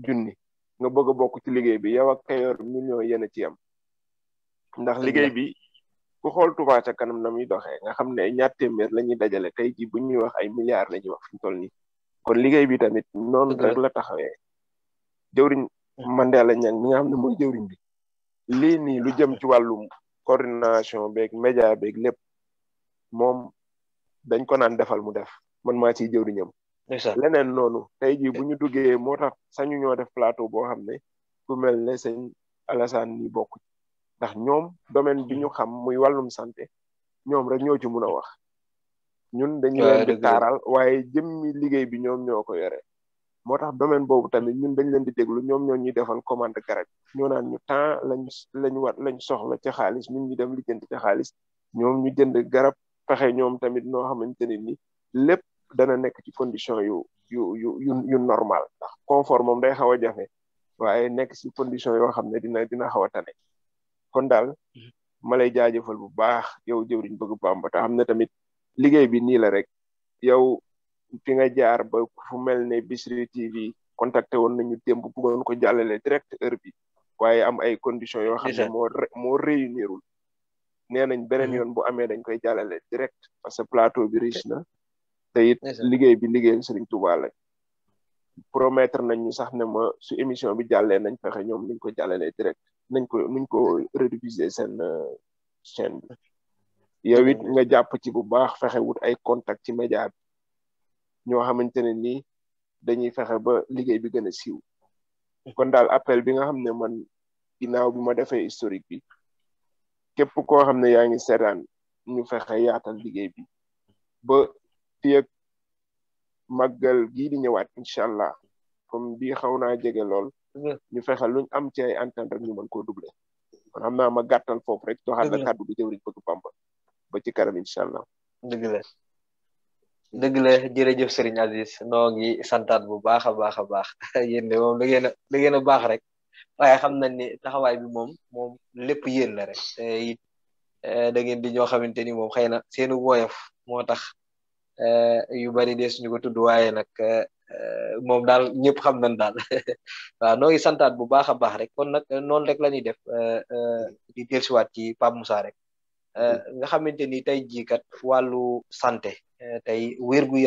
junni nga bëgg a bokk ci liggéey bi yow ak kayoor million yéen a ci am ndax liggéey bi ku xool Touba ca kanam na muy doxee nga xam ne ay ñaar téeméer la ñuy dajale tey ji bu ñuy wax ay milliards la ñuy wax fi mu toll nii kon liggéey bi tamit noonu rek la taxawee jëwriñ Mandela Niang mi nga xam ne mooy jëwriñ bi lii nii lu jëm ci wàllum coordination beeg média beeg lépp moom dañ ko naan defal mu def man maa ciy jëwriñam leneen noonu tey jii bu ñu duggee moo tax sañu ñoo def plateau boo xam ne ku mel ne sëñ Alassane ni bokk ndax ñoom domaine bi ñu xam muy wàllum santé ñoom rek ñoo ci mun a wax ñun dañu leen di taaral waaye jëmmi liggéey bi ñoom ñoo ko yore moo tax domaine boobu tamit ñun dañ leen di déglu ñoom ñoo ñuy defal commande garab ñoo naan ñu temps lañ soxla ci xaalis ñun ñu dem lijjanti ci xaalis ñoom ñu jënd garab fexe ñoom tamit noo xamante ne ni lépp dana nekk ci condition yu normal ndax confort moom day xaw a jafe waaye nekk ci condition yoo xam ne dina xaw a tane kon daal ma lay jaajëfal bu baax yow jëwriñ bëgg Bamba te xam ne tamit liggéey bi nii la rek yow fi nga jaar ba fu mel ne Bichri TV contacté woon nañu démb bëggoon ko jàllale direct heure bi waaye am ay conditions yoo xam ne moo réunirul nee nañ beneen yoon bu amee dañ koy jàllale direct parce que plateau bi riche na te it liggéey bi liggéeyal Serigne Touba la promettre nañ ñu sax ne ma su émission bi jàllee nañ fexe ñoom nañ ko jàllale direct nuñ ko rediffuser seen chaîne bi yow it nga jàpp ci bu baax fexe wut ay contact ci média bi ñoo xamante ne nii dañuy fexe ba liggéey bi gën a siiw kon daal appel bi nga xam ne man ginnaaw bi ma defee historique bi képp koo xam ne yaa ngi seetaan ñu fexe yaatal liggéey bi ba fii ak màggal gii di ñëwaat incha allah comme bii xaw naa jege lool ñu fexe luñ am ci ay antenne rek ñu mën koo doubler kon xam naa ma gàttal foofu rek doxal na kàddu gi jëwriñ bëgg Bamba ba ci kanam incha allah. dëgg la jërëjëf Serigne Aziz noo ngi santaat bu baax a baax a baax yéen de moom da ngeen a baax rek waaye xam nañ ni taxawaay bi moom lépp yéen la rek te it da ngeen di ñoo xamante ni moom xëy na seenu woyof moo tax yu bari dees ñu ko tudd waaye nag moom daal ñëpp xam nañ daal waaw noo ngi santaat bu baax a baax rek kon nag noonu rek la ñuy def di dellusiwaat ci Pape Moussa rek nga xamante ni tey jii kat wàllu santé tey wérgu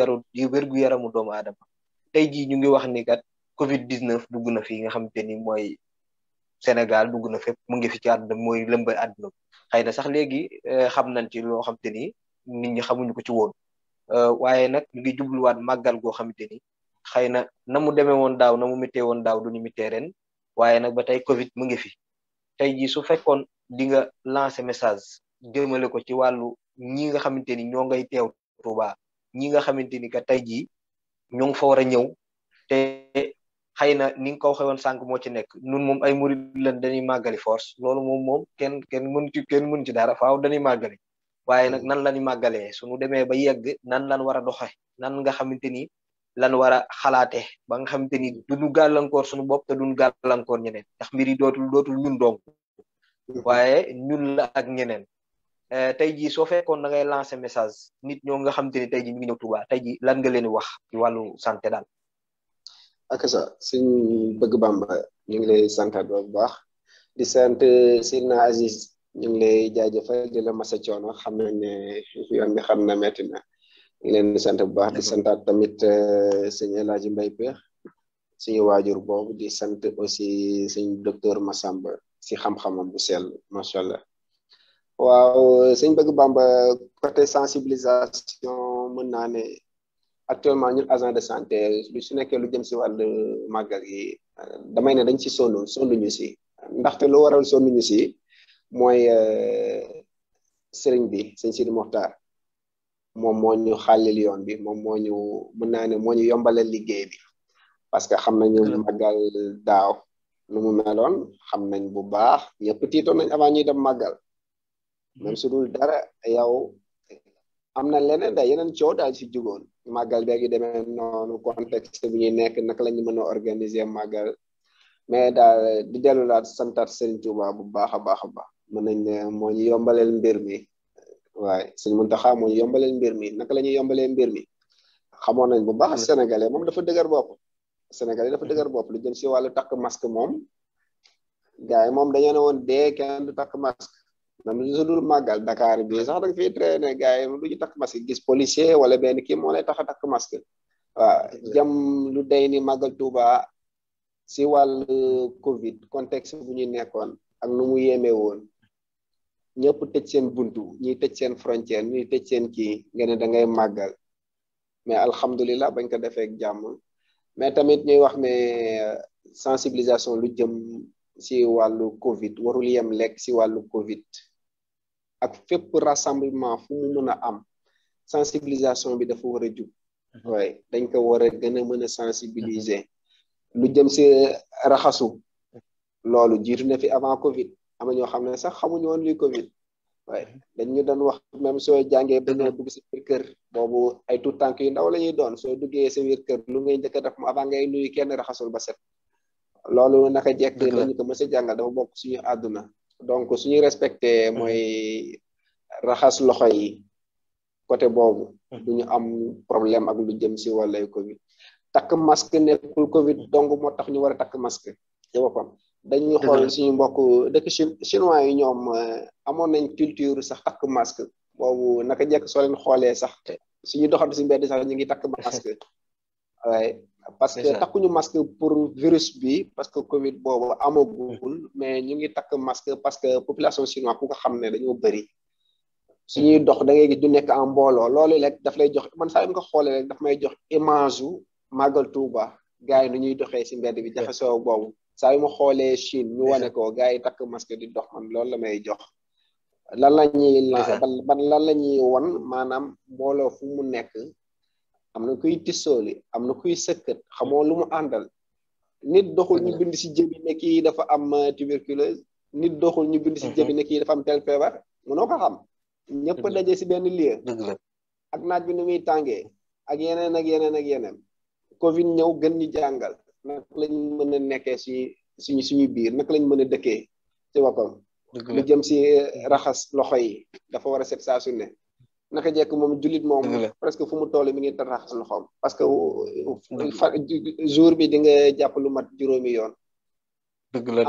yaramu doomu aadama tey jii ñu ngi wax ni kat Covid-19 dugg na fi nga xamante ni mooy Sénégal dugg na fépp mu ngi fi ci àdduna mooy lëmbay àdduna xëy na sax léegi xam nañ ci loo xamante ni nit ñi xamuñu ko ci woon waaye nag ñu ngi jubluwaat màggal goo xamante ni xëy na mu demee woon daaw na mu mittee woon daaw duñu mittee ren waaye nag ba tey Covid mu ngi fi tey jii su fekkoon di nga lancer message jëmale ko ci wàllu ñi nga xamante ni ñoo ngay teew Touba ñi nga xamante ni que tey jii ñoo ngi fa war a ñëw te xëy na ni nga ko waxee woon sànq moo ci nekk nun moom ay murid lan dañuy màggali force loolu moom kenn mënu ci dara faaw dañuy màggali waaye nag nan la ñuy màggalee suñu demee ba yegg nan lan war a doxe nan nga xamante ni lan war a xalaate ba nga xamante ni duñu gàllankoor suñu bopp te duñu gàllankoor ñeneen ndax mbir yi dootul ñun donc waaye ñun la ak ñeneen tey jii soo fekkoon da ngay lancer message nit ñoo nga xamante ni tey jii ñu ngi ñëw Touba tey jii lan nga leen di wax ci wàllu santé daal. ak sa suñ bëgg Bamba ñu ngi lay santaat bu baax di sant Seydina Aziz ñu ngi lay jaajëfal di la masa coono xam nañ ne yoon bi xam na metti na ñu ngi leen di sant bu baax di santaat tamit sëñ El Hadji Mbaye Peex suñu waajur boobu di sant aussi suñ docteur Massamba si xam-xamam bu sell macha allah. waaw sëñ Bëgg Bamba côté sensibilisation mën naa ne actuellement ñun agent de santé lu su nekkee lu jëm si wàllu màggal yi damay ne dañ ci sonnuñu si ndaxte lu waral sonnuñu si mooy sëriñ bi sëñ Sidi Moxtaar moom moo ñu xàllil yoon bi moom moo ñu mën naa ne moo ñu yombalal liggéey bi parce que xam nañu màggal daaw nu mu meloon xam nañ bu baax ñëpp tiitoon nañ avant ñuy dem màggal même su dul dara yow am na leneen da yeneen coow daal si jugoon màggal beeg yu demee noonu contexte bu ñuy nekk naka la ñu mën a organiser màggal mais daal di dellu laat santaat Serigne Touba bu baax a baax mën nañ ne moo ñu yombaleel mbir mi waaye Serigne Mountakha moo ñu yombaleel mbir mi naka la ñuy yombalee mbir mi xamoon nañ bu baax sénégalais moom dafa dëgër bopp sénégalais dafa dëgër bopp lu jëm si wàllu takk masque moom gars yi moom dañoo ne woon dee kenn du takk masque même su dul màggal Dakar bi sax da nga fiy traîné gars yi du ñu takk masque gis policier wala benn kii moo lay tax a takk masque waaw jam lu day ni màggal Touba si wàllu Covid contexte bu ñu nekkoon ak nu mu yéemee woon ñëpp tëj seen buntu ñuy tëj seen frontière ñuy tëj seen kii nga ne da ngay màggal mais alhamdulilah bañ ko defee ak jàmm mais tamit ñuy wax ne sensibilisation lu jëm si wàllu Covid warul yem lekk si wàllu Covid ak fépp rassemblement fu mu mën a am sensibilisation bi dafa war a jub waaye dañ ko war a gën a mën a sensibiliser lu jëm si raxasu loolu jiitu na fi avant Covid am na ñoo xam ne sax xamuñu woon luy Covid waaye dañ ñu doon wax même soo jàngee ba ñoo dugg si biir kër boobu ay tout tànk yu ndaw la ñuy doon soo duggee sa biir kër lu ngay njëkk a def mu avant ngay nuyu kenn raxasul ba set loolu naka jekk dañu ko mës a jàngal dafa bokk suñu àdduna donc suñu respecté mooy raxas loxo yi côté boobu duñu am problème ak lu jëm si wàllay Covid takk masque nekkul Covid donc moo tax ñu war a takk masque ci boppam dañuy xool suñu mbokk dëkk chinois yi ñoom amoon nañ culture sax takk masque boobu naka jekk soo leen xoolee sax suñu doxante si mbedd sax ñu ngi takk masque waaye parce que takkuñu masque pour virus bi parce que Covid boobu amagul mais ñu ngi takk masque parce que population chinoise ku ko xam ne dañoo bëri suñuy dox da ngay gis du nekk en mbooloo loolu rek daf lay jox man saa yu ko xoolee rek daf may jox image u màggal Touba gars yi nu ñuy doxee si mbedd bi jaxasoo boobu saa yu ma xoolee Chine ñu wane ko gars yi takk masque di dox man loolu la may jox lan la ñuy lan la ñuy won maanaam mbooloo fu mu nekk am na kuy tissooli am na kuy sëkkat xamoo lu mu àndal nit doxul ñu bind si jëbi ne kii dafa am tuberculose nit doxul ñu bind si jëbi ne kii dafa am tel feebar mënoo ko xam ñëpp daje si benn lieu ak naaj bi nu muy tàngee ak yeneen ak yeneen ak yeneen Covid ñëw gën ñu jàngal naka lañ mën a nekkee si suñu biir naka lañ mën a dëkkee ci boppam lu jëm si raxas loxo yi dafa war a set saa su ne naka jekk moom jullit moom presque fu mu toll mi ngi raxas loxoom parce que jour bi di nga jàpp lu mat juróomi yoon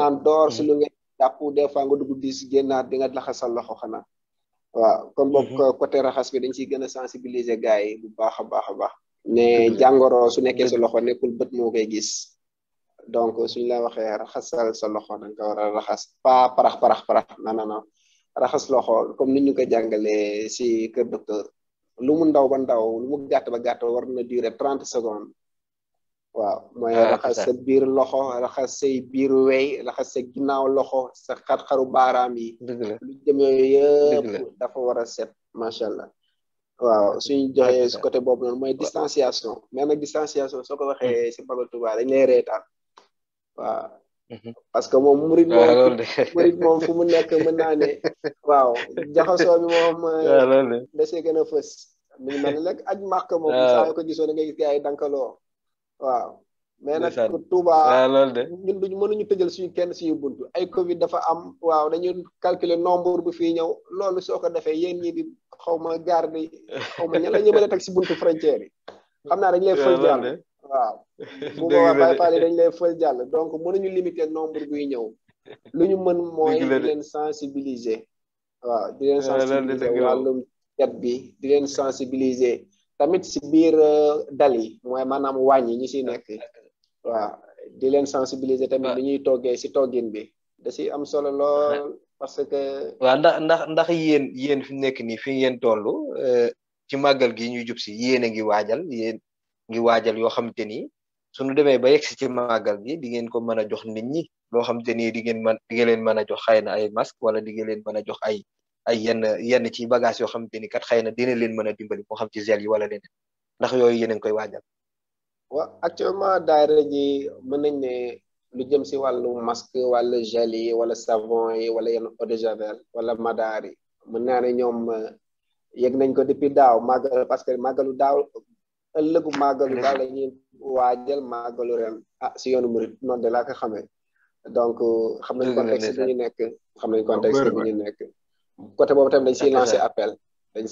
en dehors si lu nga jàpp des fois nga dugg dis génnaat di nga raxas sa loxo xanaa waaw kon boog côté raxas bi dañ ciy gën a sensibiliser gars yi bu baax a baax a baax ne jàngoro su nekkee sa loxo nekkul bët moo koy gis donc suñ la waxee raxasal sa loxo da nga ko war a raxas pas parax non raxas loxo comme ni ñu ko jàngalee si kër docteur lu mu ndaw ba ndaw lu mu gàtt ba gàtt war na durer 30 secondes waaw mooy raxas sa biir loxo raxas say biir wey raxas sa ginnaaw loxo sa xar-xaru baaraam yi lu jëm yooyu yëpp dafa war a set macha allah waaw suñu joxee si côté boobu noonu mooy distanciation mais nag distanciation soo ko waxee si Màggal Tuuba dañ lay reetaan waaw parce que moom murit moom fu mu nekk mën naa ne waaw jaxasoo bi moom dasee gën a fës mu ngi mel ne rek aj màkk moom saa yoo ko gisoo da ngay gis gars yi dankaloo waaw mais nag Touba ñun duñ mënuñu tëjal suñu kenn suñu buntu ay Covid dafa am waaw dañu calculer nombre bu fii ñëw loolu soo ko defee yéen ñi di xaw ma garde xaw ma ña la ñu mën a teg si buntu frontière yi xam naa dañ lay fël jàll waaw bu boobaa Baye Fall dañ lay fël jàll donc mënuñu limiter nombre buy ñëw lu ñu mën mooy di leen sensibiliser waaw di leen sensibiliser wàllum cet bi di leen sensibiliser tamit si biir dal yi mooy maanaam wàññi ñi si nekk waaw di leen sensibiliser tamit ni ñuy toggee si toggin bi da si am solo lool parce que waaw ndax yéen fi nekk nii fi ngeen toll ci màggal gi ñuy jub si yéen a ngi waajal yoo xamante ni suñu demee ba yegg si ci màggal gi di ngeen ko mën a jox nit ñi loo xamante ni di ngeen leen mën a jox xëy na ay masque wala di ngeen leen mën a jox ay yenn ci bagage yoo xamante ni kat xëy na dina leen mën a dimbali moo xam ci gel yi wala leneen ndax yooyu yéen a ngi koy waajal. waaw actuellement daayira ji mën nañ ne lu jëm si wàllu masque wala gel yi wala savon yi wala yenn eau de javel wala madaar yi mën naa ne ñoom yëg nañ ko depuis daaw màggal parce que màggalu daaw ëllëgu màggalu daaw la ñuy waajal màggalu ren si yoonu murit noonu de laa ko xamee donc xam nañ contexte bi ñu nekk côté boobu tamit dañ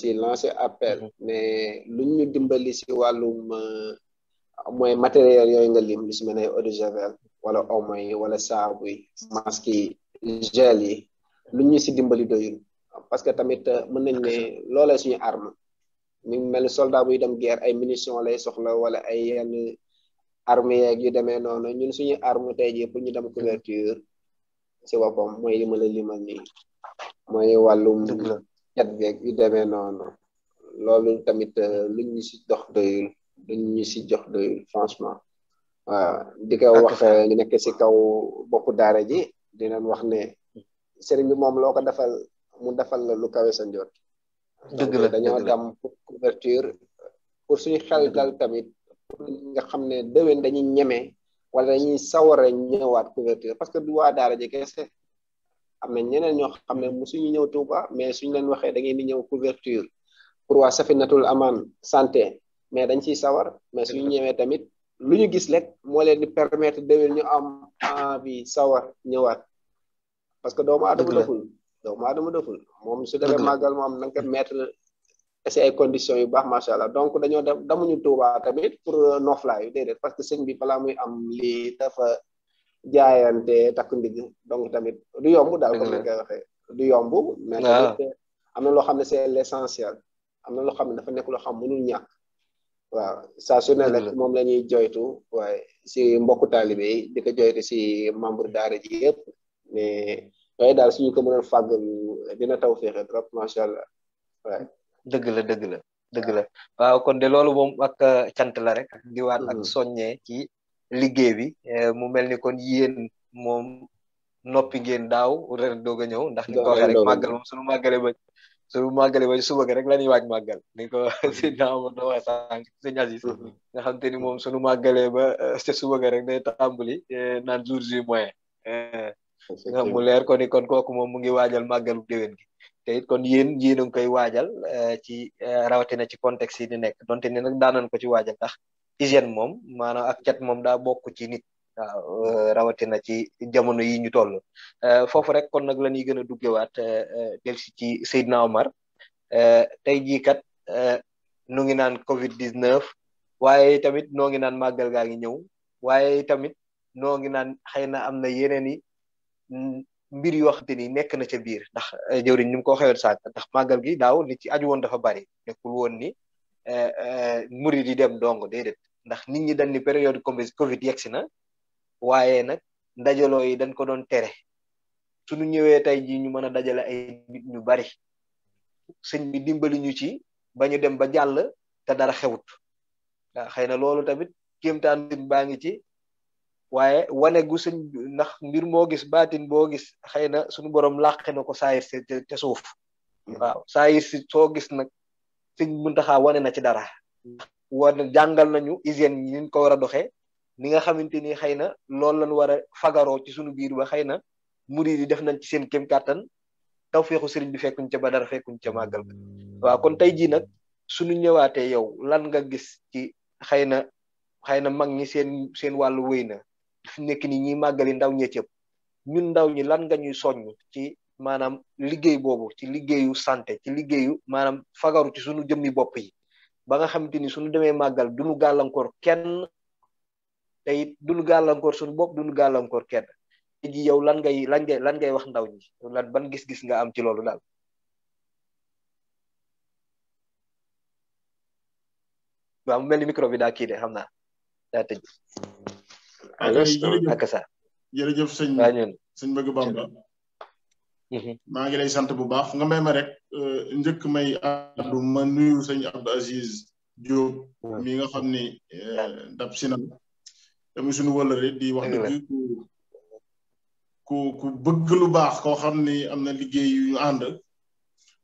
siy lancé appel mais lu ñu dimbali si wàllum mooy matériel yooyu nga lim lu si mel ne eau de javel wala omo yi wala saabu yi masque yi gel yi lu ñu si dimbali doyul parce que tamit mën nañ ne loolee suñu arme ñu mel ni soldat buy dem guerre ay munitions lay soxla wala ay yenn arme yeeg yu demee noonu ñun suñu arme tey jii pour ñu dem couverture si boppam mooy li ma la limal nii mooy wàllum cat beeg yu demee noonu loolu tamit lu ñu si jox doyul franchement waaw di ko wax ñu nekk si kaw boppu daara ji dinañ wax ne sëriñ bi moom loo ko defal mu defal la lu kawe sa njot dañoo dem pour couverture pour suñu xel dal tamit pour nga xam ne déwén dañuy ñeme wala dañuy sawar a ñëwaat couverture parce que du waa daara ji kese am na ñeneen ñoo xam ne musuñu ñëw Touba mais suñu leen waxee da ngeen di ñëw couverture pour waa Safinatul Aman santé mais dañ ciy sawar mais suñu ñëwee tamit lu ñu gis rek moo leen di permettre déwén ñu am envie sawar ñëwaat parce que doomu aadama deful moom su demee màggal moom na nga ko mettre si ay conditions yu baax macha allah donc dañoo damuñu Touba tamit pour noflaay yu déedéet parce que sëñ bi balaa muy am lii dafa jaayante takku ndigg donc tamit du yomb daal comme ni koy waxee du yomb mais tamit am na loo xam ne c'est l'essentiel am na loo xam ne dafa nekk loo xam mënul ñàkk waaw saa su ne rek moom la ñuy joytu waaye si mbokku taalibe yi di ko joytu si membre daara ji yëpp mais yooyu daal suñu ko mënoon fàggal dina taw féexe trop macha allah waaye dëgg la waaw kon de loolu moom ak cant la rek ak diwaat ak soññee ci liggéey bi mu mel ni kon yéen moom noppi ngeen daaw ren doog a ñëw ndax ni ko waxee rek màggal moom suñu màggale ba suba ga rek la ñuy waaj màggal ni ko si naama do wax sànq sëñ Aziz nga xam te ni moom suñu màggale ba ca suba ga rek day tàmbali naan jour ju moyen nga mu leer ko ni kon kooku moom mu ngi waajal màggalu déwén gi te it kon yéen a ngi koy waajal ci rawatina ci contexte yi di nekk donte ni nag daanan ko ci waajal ndax hygiène moom maanaam ak cet moom daa bokk ci nit waaw rawatina ci jamono yi ñu toll foofu rek kon nag la ñuy gën a duggewaat delsi ci Seydina Omar tey jii kat nu ngi naan Covid 19 waaye tamit noo ngi naan màggal gaa ngi ñëw waaye tamit noo ngi naan xëy na am na yeneen i mbir yoo xamante ni nekk na ca biir ndax jëwriñ ni mu ko waxee woon sànq ndax màggal gi daaw li ci aju woon dafa bari nekkul woon ni murid yi dem dong déedéet ndax nit ñi dañ ni période Covid yegsi na waaye nag ndajaloo yi dañ ko doon tere suñu ñëwee tey jii ñu mën a dajale ay nit ñu bari sëñ bi dimbali ñu ci ba ñu dem ba jàll te dara xewut waaw xëy na loolu tamit kéemtaan baa ngi ci waaye wane gu sëñ ndax mbir moo gis baatin boo gis xëy na suñu borom làqe na ko saayir si te suuf waaw saayir si soo gis nag sëñ Muntaxa wane na ci dara wane jàngal nañu hygiène yi ñu ko war a doxee ni nga xamante ni xëy na loolu lañ war a fagaroo ci suñu biir ba xëy na murid yi def nañ ci seen kéem kàttan tawfeexu sëriñ bi fekkuñ ca ba dara fekkuñ ca màggal ga waaw kon tey jii nag suñu ñëwaatee yow lan nga gis ci xëy na mag ñi seen wàllu wéy na fi nekk ni ñi màggali ndaw ñee cëpp ñun ndaw ñi lan nga ñuy soññ ci maanaam liggéey boobu ci liggéeyu santé ci liggéeyu maanaam fagaru ci suñu jëmmi bopp yi ba nga xamante ni suñu demee màggal duñu gàllankoor kenn te it duñu gàllankoor suñu bopp duñu gàllankoor kenn te ji yow lan ngay wax ndaw ñi lan ban gis-gis nga am ci loolu daal waaw mu mel ni micro bi daa kii de xam naa daa tëj ak sa jërëjëf sëñ Bëgg Bamba maa ngi lay sant bu baax nga may ma rek njëkk may addu ma nuyu sëñ Abdou Aziz Diop mi nga xam ni dab si na tamit suñu wëlëre di wax dëgg ku bëgg lu baax koo xam ni am na liggéey yu ñu ànd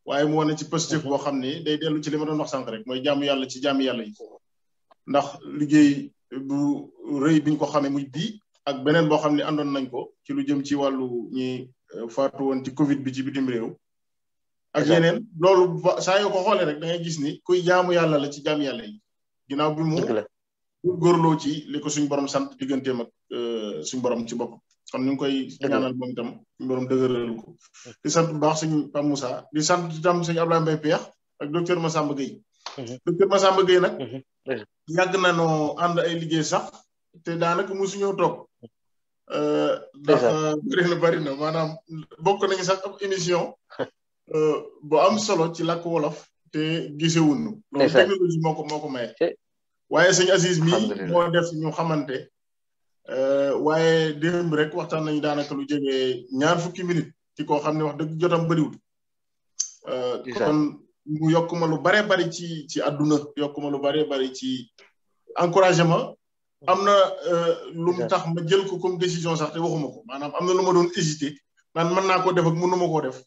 waaye mu wane ci positif boo xam ni day dellu ci li ma doon wax sànq rek mooy jaamu yàlla ci jaamu yàlla yi ndax liggéey bu rëy biñ ko xamee muy bii ak beneen boo xam ne àndoon nañ ko ci lu jëm ci wàllu ñi faatu woon ci Covid bi ci bitim réew ak yeneen loolu saa yoo ko xoolee rek da ngay gis ni kuy jaamu yàlla la ci jaamu yàlla yi ginnaaw bi mu góorloo ci li ko suñ borom sant digganteem ak suñ borom ci bopp kon ñu ngi koy ñaanal moom itam suñu borom dëgëral ko di sant bu baax sëñ Pape Moussa di sant itam sëñ Abdoulaye Mbaye Peex ak docteur Massamba Gueye docteur Massamba Gueye nag yàgg na noo ànd ay liggéey sax te daanaka mosuñoo toog ndax bari na maanaam bokk nañu sax ab émission bu am solo ci làkk wolof te gisewuñu loolu technologie moo ko maye waaye sëñ Aziz mi moo def ñu xamante waaye démb rek waxtaan nañu daanaka lu jege 20 minutes ci koo xam ne wax dëgg jotam bëriwul kon mu yokk ma lu bare bari ci àdduna yokk ma lu bare bari ci encouragement am na lu mu tax ma jël ko comme décision sax te waxuma ko maanaam am na lu ma doon hésité naan mën naa koo def ak mënuma koo def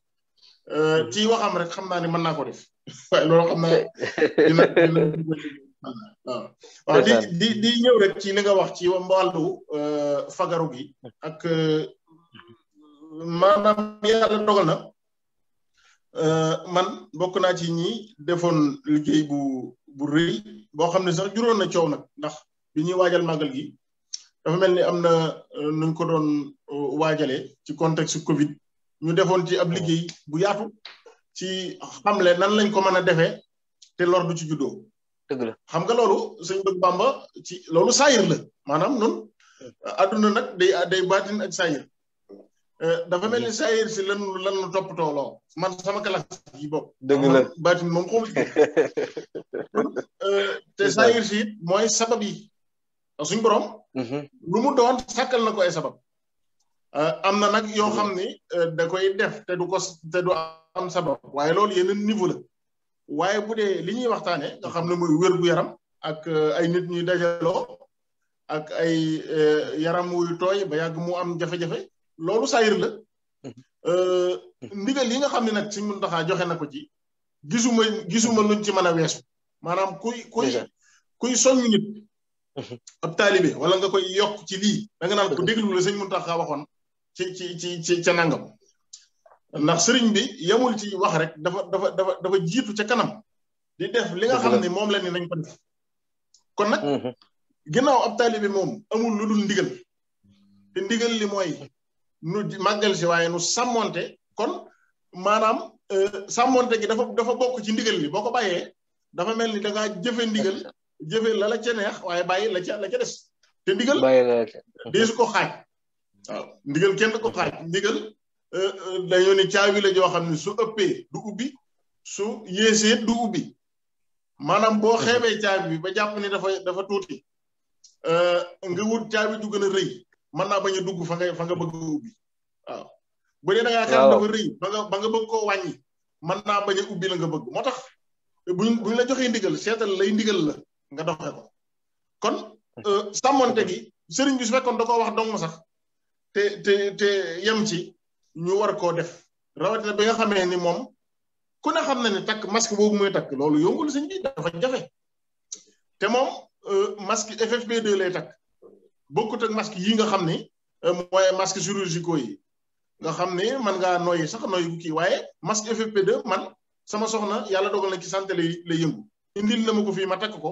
ci waxam rek xam naa ne mën naa ko def waaye loolu xam naa dina waaw di ñëw rek ci li nga wax ci wàllu fagaru gi ak maanaam yàlla dogal na man bokk naa ci ñi defoon liggéey bu rëy boo xam ne sax juróon na coow nag ndax bi ñuy waajal màggal gi dafa mel ni am na nuñ ko doon waajale ci contexte Covid ñu defoon ci ab liggéey bu yaatu ci xamle nan lañ ko mën a defee te lor du ci juddoo dëgg la xam nga loolu sëñ Bëgg Bamba ci loolu saayir la maanaam noonu adduna nag day baatin ak saayir dafa mel ni saayir si lan toppatoo loo man sama classe yi bopp dëgg la baatin moom xawma te saayir si it mooy sabab yi suñ borom lu mu doon sàkkal na ko ay sabab am na nag yoo xam ni da koy def te du am sabab waaye loolu yeneen niveau la waaye bu dee li ñuy waxtaane nga xam ne muy wér gu yaram ak ay nit ñuy dajaloo ak ay yaram wuy tooy ba yàgg mu am jafe-jafe loolu saayir la ndigal yi nga xam ne nag Sëñ Muntaxa joxe na ko ci gisuma luñ ci mën a weesu maanaam kuy soññ nit ab taalibe wala nga koy yokk ci lii da nga naan ko déglu la Sëñ Muntaxa waxoon ci ca nangam ndax sëriñ bi yamul ci wax rek dafa jiitu ca kanam di def li nga xam ne moom la ni nañ ko def kon nag ginnaaw ab taalibe moom amul lu dul ndigal te ndigal li mooy nu màggal si waaye nu sàmmonte kon maanaam sàmmonte gi dafa bokk ci ndigal li boo ko bàyyee dafa mel ni da ngaa jëfe ndigal jëfe la ca neex waaye bàyyi la ca des te ndigal deesu ko xaaj waaw ndigal kenn ko xaaj ndigal dañoo ni caabi la joo xam ne su ëppee du ubbi su yéesee du ubbi maanaam boo xeebee caabi bi ba jàpp ni dafa tuuti nga wut caabi ju gën a rëy mën naa bañ a dugg fa nga bëgg ubbi waaw bu dee da ngaa xeeb dafa rëy ba nga bëgg koo wàññi mën naa bañ a ubbi la nga bëgg moo tax buñ la joxee ndigal seetal lay ndigal la nga doxe ko kon sàmmonte gi sëriñ bi su fekkoon da koo wax dong sax te yem ci ñu war koo def rawatina bi nga xamee ni moom ku ne xam na ne takk masque boobu muy takk loolu yombul sëñ bi dafa jafe te moom masque FFP2 lay takk bokkut ak masque yi nga xam ni mooy masque chirurgicaux yi nga xam ni man ngaa noyyi sax noyyi bu kii waaye masque FFP2 man sama soxna yàlla dogal na ci santé lay yëngu indil na ma ko fii ma takk ko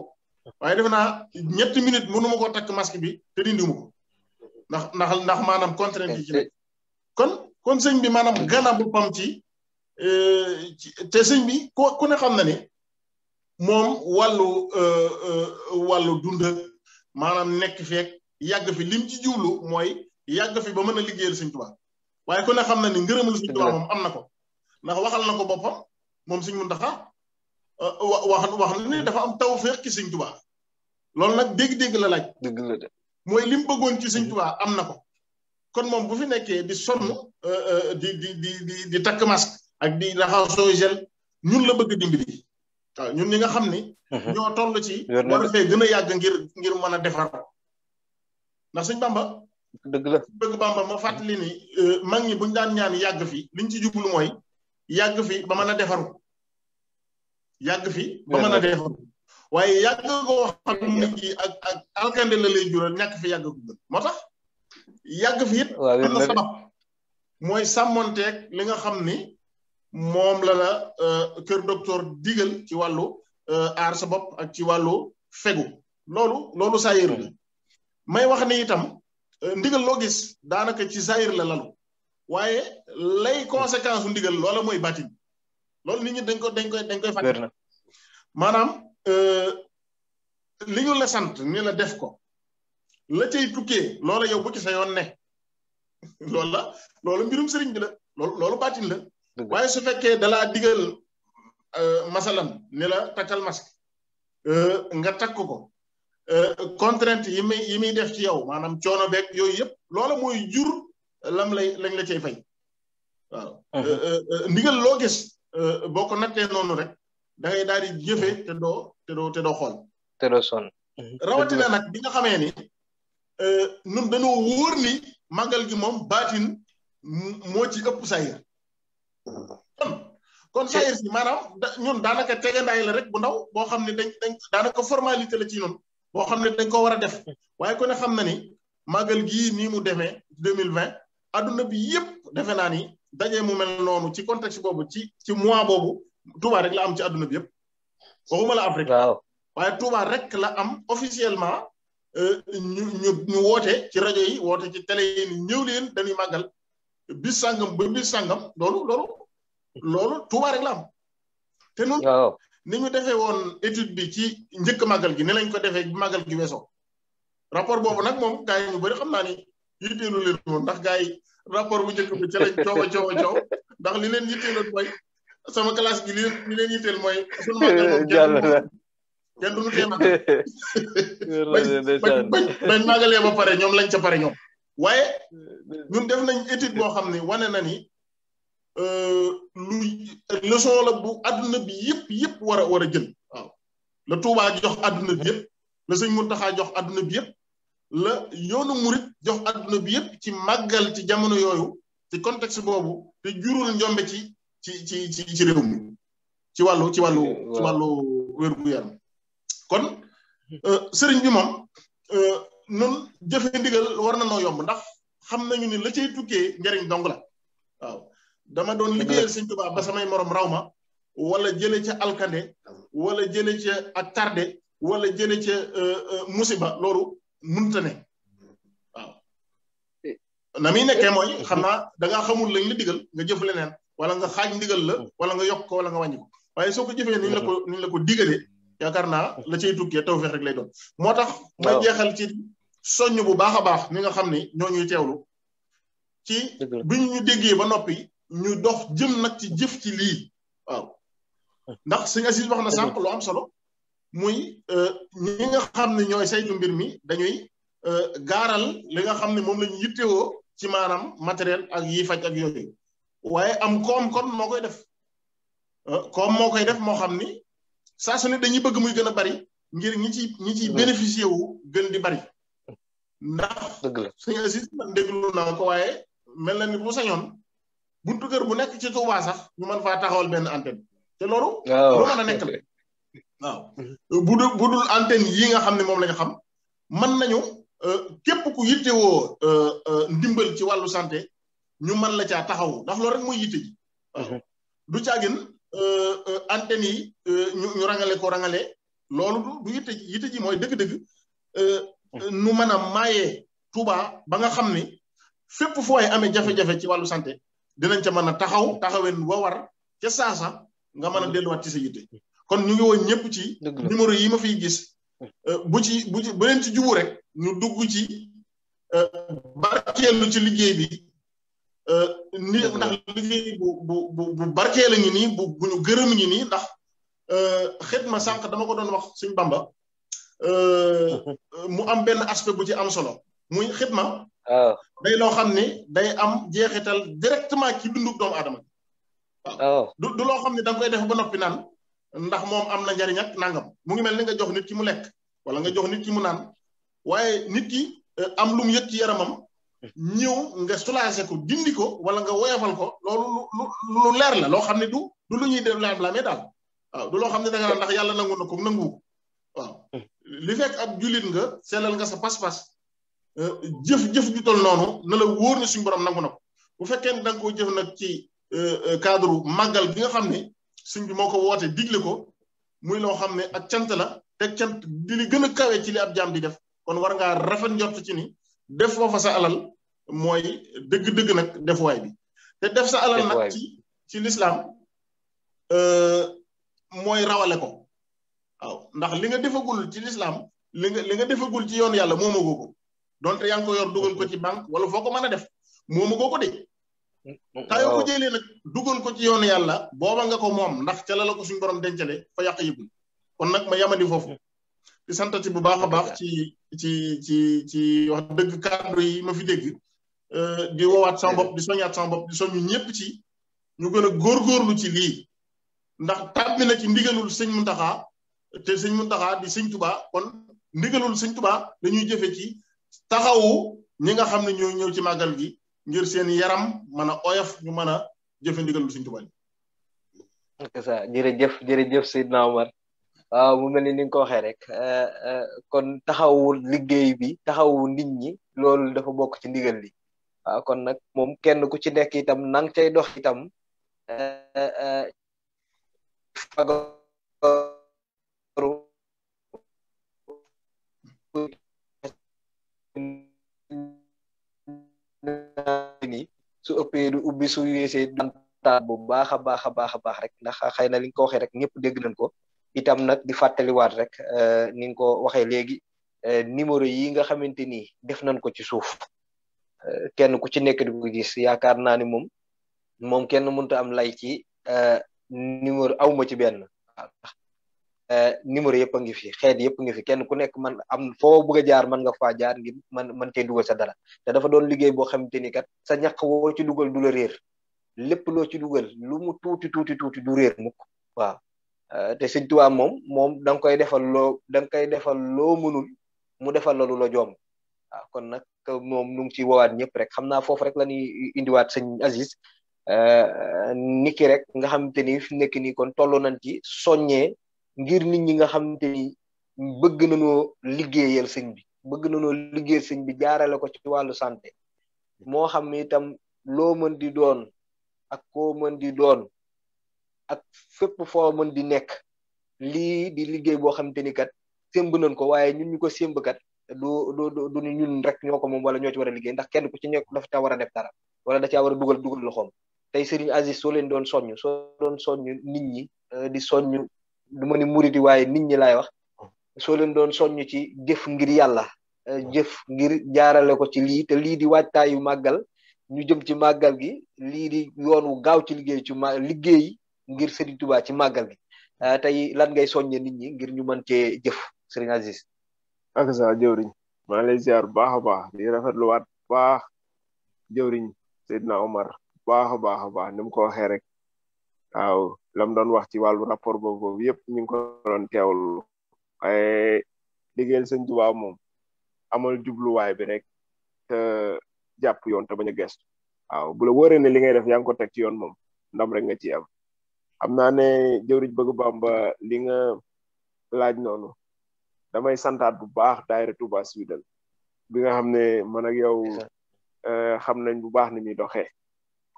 waaye defe naa 7 minutes mënu ma koo takk masque bi te dindimu ko ndax maanaam contrainte yi ci nekk kon sëñ bi maanaam gana boppam ci te sëñ bi ku ne xam na ne moom wàllu dund maanaam nekk feek yàgg fi lim ci jiwlu mooy yàgg fi ba mën a liggéeyal sëñ Tuubaa waaye ku ne xam na ni ngërëmal sëñ Tuubaa moom am na ko ndax waxal na ko boppam moom sëñ Muntaxa wax na ne dafa am tawfeex ci sëñ Tuubaa loolu nag dégg-dégg la laaj mooy lim bëggoon ci sëñ Tuubaa am na ko kon moom bu fi nekkee di sonn di takk masque ak di raxasoo gel ñun la bëgg dimbali waaw ñun ñi nga xam ni ñoo toll ci war fee gën a yàgg ngir mën a defar ndax sëñ Bamba dëgg la bëgg Bamba ma fàttali ni mag ñi buñu daan ñaan yàgg fi liñ ci jublu mooy yàgg fi ba mën a defaru yàgg fi ba mën a defaru waaye yàgg koo xam nit yi ak alkande la lay jural ñàkk fi yàgg ko gën moo tax yàgg fi it am na sabab mooy sàmmonteeg li nga xam ni moom la kër docteur digal ci wàllu aar sa bopp ak ci wàllu fegu loolu saayir la may wax ni itam ndigal loo gis daanaka ci saayir la lalu waaye lay conséquence u ndigal loola mooy baatin loolu nit ñi dañ koy fàtte maanaam li ñu la sant ni la def ko la cay tukkee loola yow bu ci sa yoon ne loolu mbirum sëriñ bi la loolu baatin la waaye su fekkee dalaa digal masalan ni la takkal masque nga takk ko contrainte yi muy def ci yow maanaam coono beeg yooyu yëpp loola mooy jur lañ la cay fay waaw ndigal loo gis boo ko nattee noonu rek da ngay daal di jëfe te doo xool te doo sonn rawatina nag bi nga xamee ni ñun dañoo wóor ni màggal gi moom baatin moo ci ëpp sayir kon sayir si maanaam ñun daanaka tegandaay la rek bu ndaw boo xam ne dañ daanaka formalité la ci ñun boo xam ne dañ ko war a def waaye ku ne xam na ni màggal gii nii mu demee 2020 adduna bi yëpp defe naa ni daje mu mel noonu ci contexte boobu ci mois boobu Touba rek la am ci adduna bi yëpp waxuma la Afrique waaye Touba rek la am officiellement ñu woote ci rajo yi woote ci télé yi ni ñëw leen dañuy màggal bis sàngam ba bis sàngam loolu Touba rek la am te nun ni ñu defee woon étude bi ci njëkk màggal gi ne lañ ko defee bi màggal gi weesoo rapport boobu nag moom gars yi ñu bëri xam naa ni yitteelu leen woon ndax gars yi rapport bu njëkk bi ci lañ coow ndax li leen yitteeloon mooy sama classe gi li leen yitteel mooy sunu màggal moom kenn duñu tee màggal bañ màggalee ba pare ñoom lañ ca pare ñoom waaye ñun def nañ étude boo xam ne wane na ni lu leçon la bu adduna bi yëpp war a jël waaw la Touba jox adduna bi yëpp la sëñ Mountakha jox adduna bi yëpp la yoonu murit jox adduna bi yëpp ci màggal ci jamono yooyu ci contexte boobu te jurul njombe ci réew mi ci wàllu wér-gu-yaram kon sëriñ bi moom nun jëfe ndigal war na noo yomb ndax xam nañu ni la cay tukkee njariñ dong la waaw dama doon liggéeyal sëñ Tuubaa ba samay morom raw ma wala jële ca alkande wala jële ca ak tardé wala jële ca musiba loolu munta ne waaw na muy nekkee mooy xam naa dangaa xamul lañ la digal nga jëf leneen wala nga xaaj ndigal la wala nga yokk ko wala nga wàññi ko waaye soo ko jëfee niñ la ko digalee yaakaar naa la cay tukkee tawfeex rek lay doon moo tax may jeexal ci soññ bu baax a baax ñi nga xam ni ñoo ñuy teewlu ci bi ñu déggee ba noppi ñu dox jëm nag ci jëf ci lii waaw ndax sëñ Aziz wax na sànq lu am solo muy ñi nga xam ne ñooy saytu mbir mi dañuy gaaral li nga xam ne moom la ñu yittewoo ci maanaam matériel ak yi faj ak yooyu waaye am koom kon moo koy def koom moo koy def moo xam ni saa su ne dañuy bëgg muy gën a bari ngir ñi ciy bénéficié wu gën di bari ndax sëñ Aziz man déglu naa ko waaye mel na ni bu sañoon buntu kër bu nekk ci Touba sax ñu mën faa taxawal benn antenne te loolu lu mën a nekk la waaw bu dul antenne yi nga xam ne moom la ñu xam mën nañu képp ku yittewoo ndimbal ci wàllu santé ñu mën la caa taxaw ndax loolu rek mooy yitte ji waaw du caagin antenne yi ñu rangale loolu du yitte ji mooy dëgg-dëgg nu mën a maayee Touba ba nga xam ni fépp fu waay amee jafe-jafe ci wàllu santé dinañ ca mën a taxaween wa war ca saasa nga mën a delluwaat ci sa yitte kon ñu ngi woon ñëpp ci numéro yi ma fiy gis bu leen ci jubu rek ñu dugg ci barkeelu ci liggéey bi ni ndax liggéey bu barkeel a ngi nii bu ñu gërëm ngi nii ndax xidma sànq dama ko doon wax suñ Bamba mu am benn aspect bu ci am solo muy xidma day loo xam ne day am jeexital directement ci dundu doomu aadama waaw du loo xam ne da nga koy def ba noppi naan ndax moom am na njariñ ak nangam mu ngi mel ni nga jox nit ki mu lekk wala nga jox nit ki mu naan waaye nit ki am lu mu yëg ci yaramam ñëw nga soulager ko dindi ko wala nga woyofal ko loolu lu leer la loo xam ne du lu ñuy def laam-laamee daal waaw du loo xam ne da nga naan ndax yàlla nangu na ko nangu ko waaw li fekk ab jullit nga sellal nga sa pas-pas jëf ju tol noonu na la wóor ne suñu borom nangu na ko bu fekkee ne da nga koo jëf nag ci cadre màggal bi nga xam ne suñ bi moo ko woote digle ko muy loo xam ne ak cant la te cant di li gën a kawe ci li ab jaam di def kon war ngaa rafet njort ci ni def foofa sa alal mooy dëgg-dëgg nag defuwaay bi te def sa alal nag ci lislaam mooy rawale ko waaw ndax li nga defagul ci lislaam li nga defagul ci yoon yàlla moomagoo ko donte yaa ngi ko yor dugal ko ci banque wala foo ko mën a def moomagoo ko de taa yoo ko jëlee nag dugal ko ci yoon yàlla booba nga ko moom ndax ca la ko suñu borom dencale fa yàq yëgul kon nag ma yamadi foofu di santati bu baax a baax ci wax dëgg kàddu yi ma fi dégg di woowaat sama bopp di soñaat sama bopp di soñu ñëpp ci ñu gën a góorgóorlu ci lii ndax tàbbi na ci ndigalul sëñ Muntaxa te sëñ Muntaxa di sëñ Tuba kon ndigalul sëñ Tuba dañuy jëfe ci taxawu ñi nga xam ne ñoo ñëw ci màggal gi ngir seen yaram mën a oyof ñu mën a jëfe ndigalul sëñ Tuba c'est ça jërëjëf Seydina Omar waaw mu mel ni nga ko waxee rek kon taxawu liggéey bi taxawu nit ñi loolu dafa bokk ci ndigal li waaw kon nag moom kenn ku ci nekk itam nang cay dox itam fagaru ni su ëppee du ubbi su yeesee dantaat bu baax a baax a baax a baax rek ndax xëy na li nga ko waxee rek ñëpp dégg nañ ko itam nag di fàttaliwaat rek ni nga ko waxee léegi numéro yi nga xamante ni def nañ ko ci suuf kenn ku ci nekk di ko gis yaakaar naa ni moom kenn mënut a am lay ci numéro awma ci benn numéro yëpp a ngi fi xeet yëpp ngi fi kenn ku nekk man am foo bëgg a jaar mën nga faa jaar ngir man cee dugal sa dara te dafa doon liggéey boo xamante ni kat sa ñaq woo ci dugal du la réer lépp loo ci dugal lu mu tuuti du réer mukk waaw te Sëñ Tuubaa moom da nga koy defal loo mënul mu defal la lu la joom waaw kon nag moom nu ngi ci woowaat ñëpp rek xam naa foofu rek la ñuy indiwaat sëñ Aziz niki rek nga xamante ni fi nekk nii kon toll nañ ci soññee ngir nit ñi nga xamante ni bëgg nañoo liggéeyal sëñ bi jaarale ko ci wàllu santé moo xam ne itam loo mën di doon ak koo mën di doon ak fépp foo mën di nekk lii di liggéey boo xamante ni kat sémb nañ ko waaye ñun ñu ko sémb kat du ñun rek ñoo ko moom wala ñoo ci war a liggéey ndax kenn ku ci nekk dafa ca war a def dara wala da caa war a dugal loxoom tey Serigne Aziz soo leen doon soññ nit ñi di soññ du ma ni muriti waaye nit ñi laay wax soo leen doon soññ ci jëf ngir yàlla jëf ngir jaarale ko ci lii te lii di waajtaayu màggal ñu jëm ci màggal gi lii di yoonu gaaw ci liggéey ngir Serigne Touba ci màggal gi tey lan ngay soññe nit ñi ngir ñu mën cee jëf Serigne Aziz. ak sa jëwriñ maa lay ziar bu baax a baax di rafetluwaat baax jëwriñ Seydina Omar baax a baax ni mu ko waxee rek waaw lam doon wax ci wàllu rapport boobu yëpp ñu ngi ko doon teewlu waaye liggéeyal Sëñ Tuubaa moom amal jubluwaay bi rek te jàpp yoon te bañ a gestu waaw bu la wóoree ne li ngay def yaa ngi ko teg ci yoon moom ndam rek nga ci am xam naa ne jëwriñ bëgg Bamba li nga laaj noonu damay santaat bu baax daayira Touba Sweden bi nga xam ne man ak yow xam nañ bu baax ni muy doxee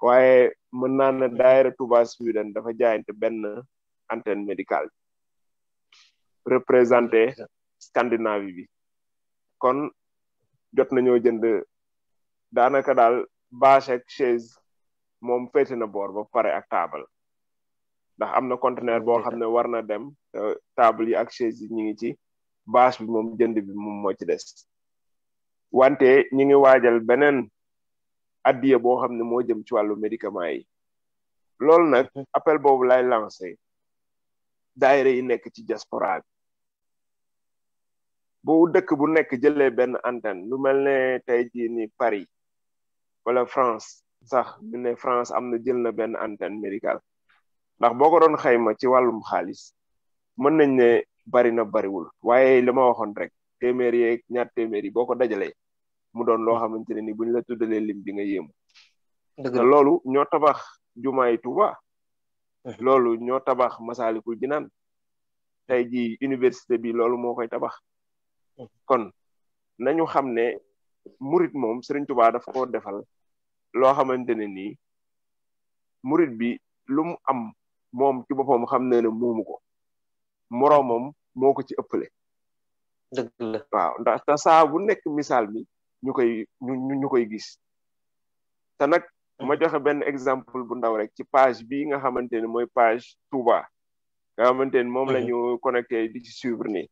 waaye mën naa ne daayira Touba Sweden dafa jaayante benn antenne médicale représenté Scandinavie bi kon jot nañoo jënd daanaka daal bâche ak chaise moom féete na boor ba pare ak table ndax am na conteneur boo xam ne war na dem table yi ak chaise yi ñu ngi ci bâche bi moom jënd bi moom moo ci des wante ñi ngi waajal beneen addiye boo xam ne moo jëm ci wàllu médicament yi loolu nag appel boobu lay lancé daayira yi nekk ci diaspora bi bu dëkk bu nekk jëlee benn antenne lu mel ne tey jii ni Paris wala France sax ñu ne France am na jël na benn antenne médicale ndax boo ko doon xayma ci wàllum xaalis mën nañ ne bari na bariwul waaye li ma waxoon rek téeméer yeeg ñaar téeméer yi boo ko dajalee mu doon loo xamante ne ni buñ la tuddalee lim bi nga yéemu te loolu ñoo tabax jumaay Tuuba loolu ñoo tabax Masaalikul Jinaan tey ji université bi loolu moo koy tabax kon nañu xam ne murit moom Sëriñ Tuuba dafa ko defal loo xamante ne nii murit bi lu mu am moom ci boppam xam ne ne moomu ko moroomam moo ko ci ëppale dëgg la waaw ndax te saa bu nekk misaal mi ñu koy gis te nag ma joxe benn exemple bu ndaw rek ci page bi nga xamante ne mooy page Touba nga xamante ne moom la ñu connecté di ci suivre nii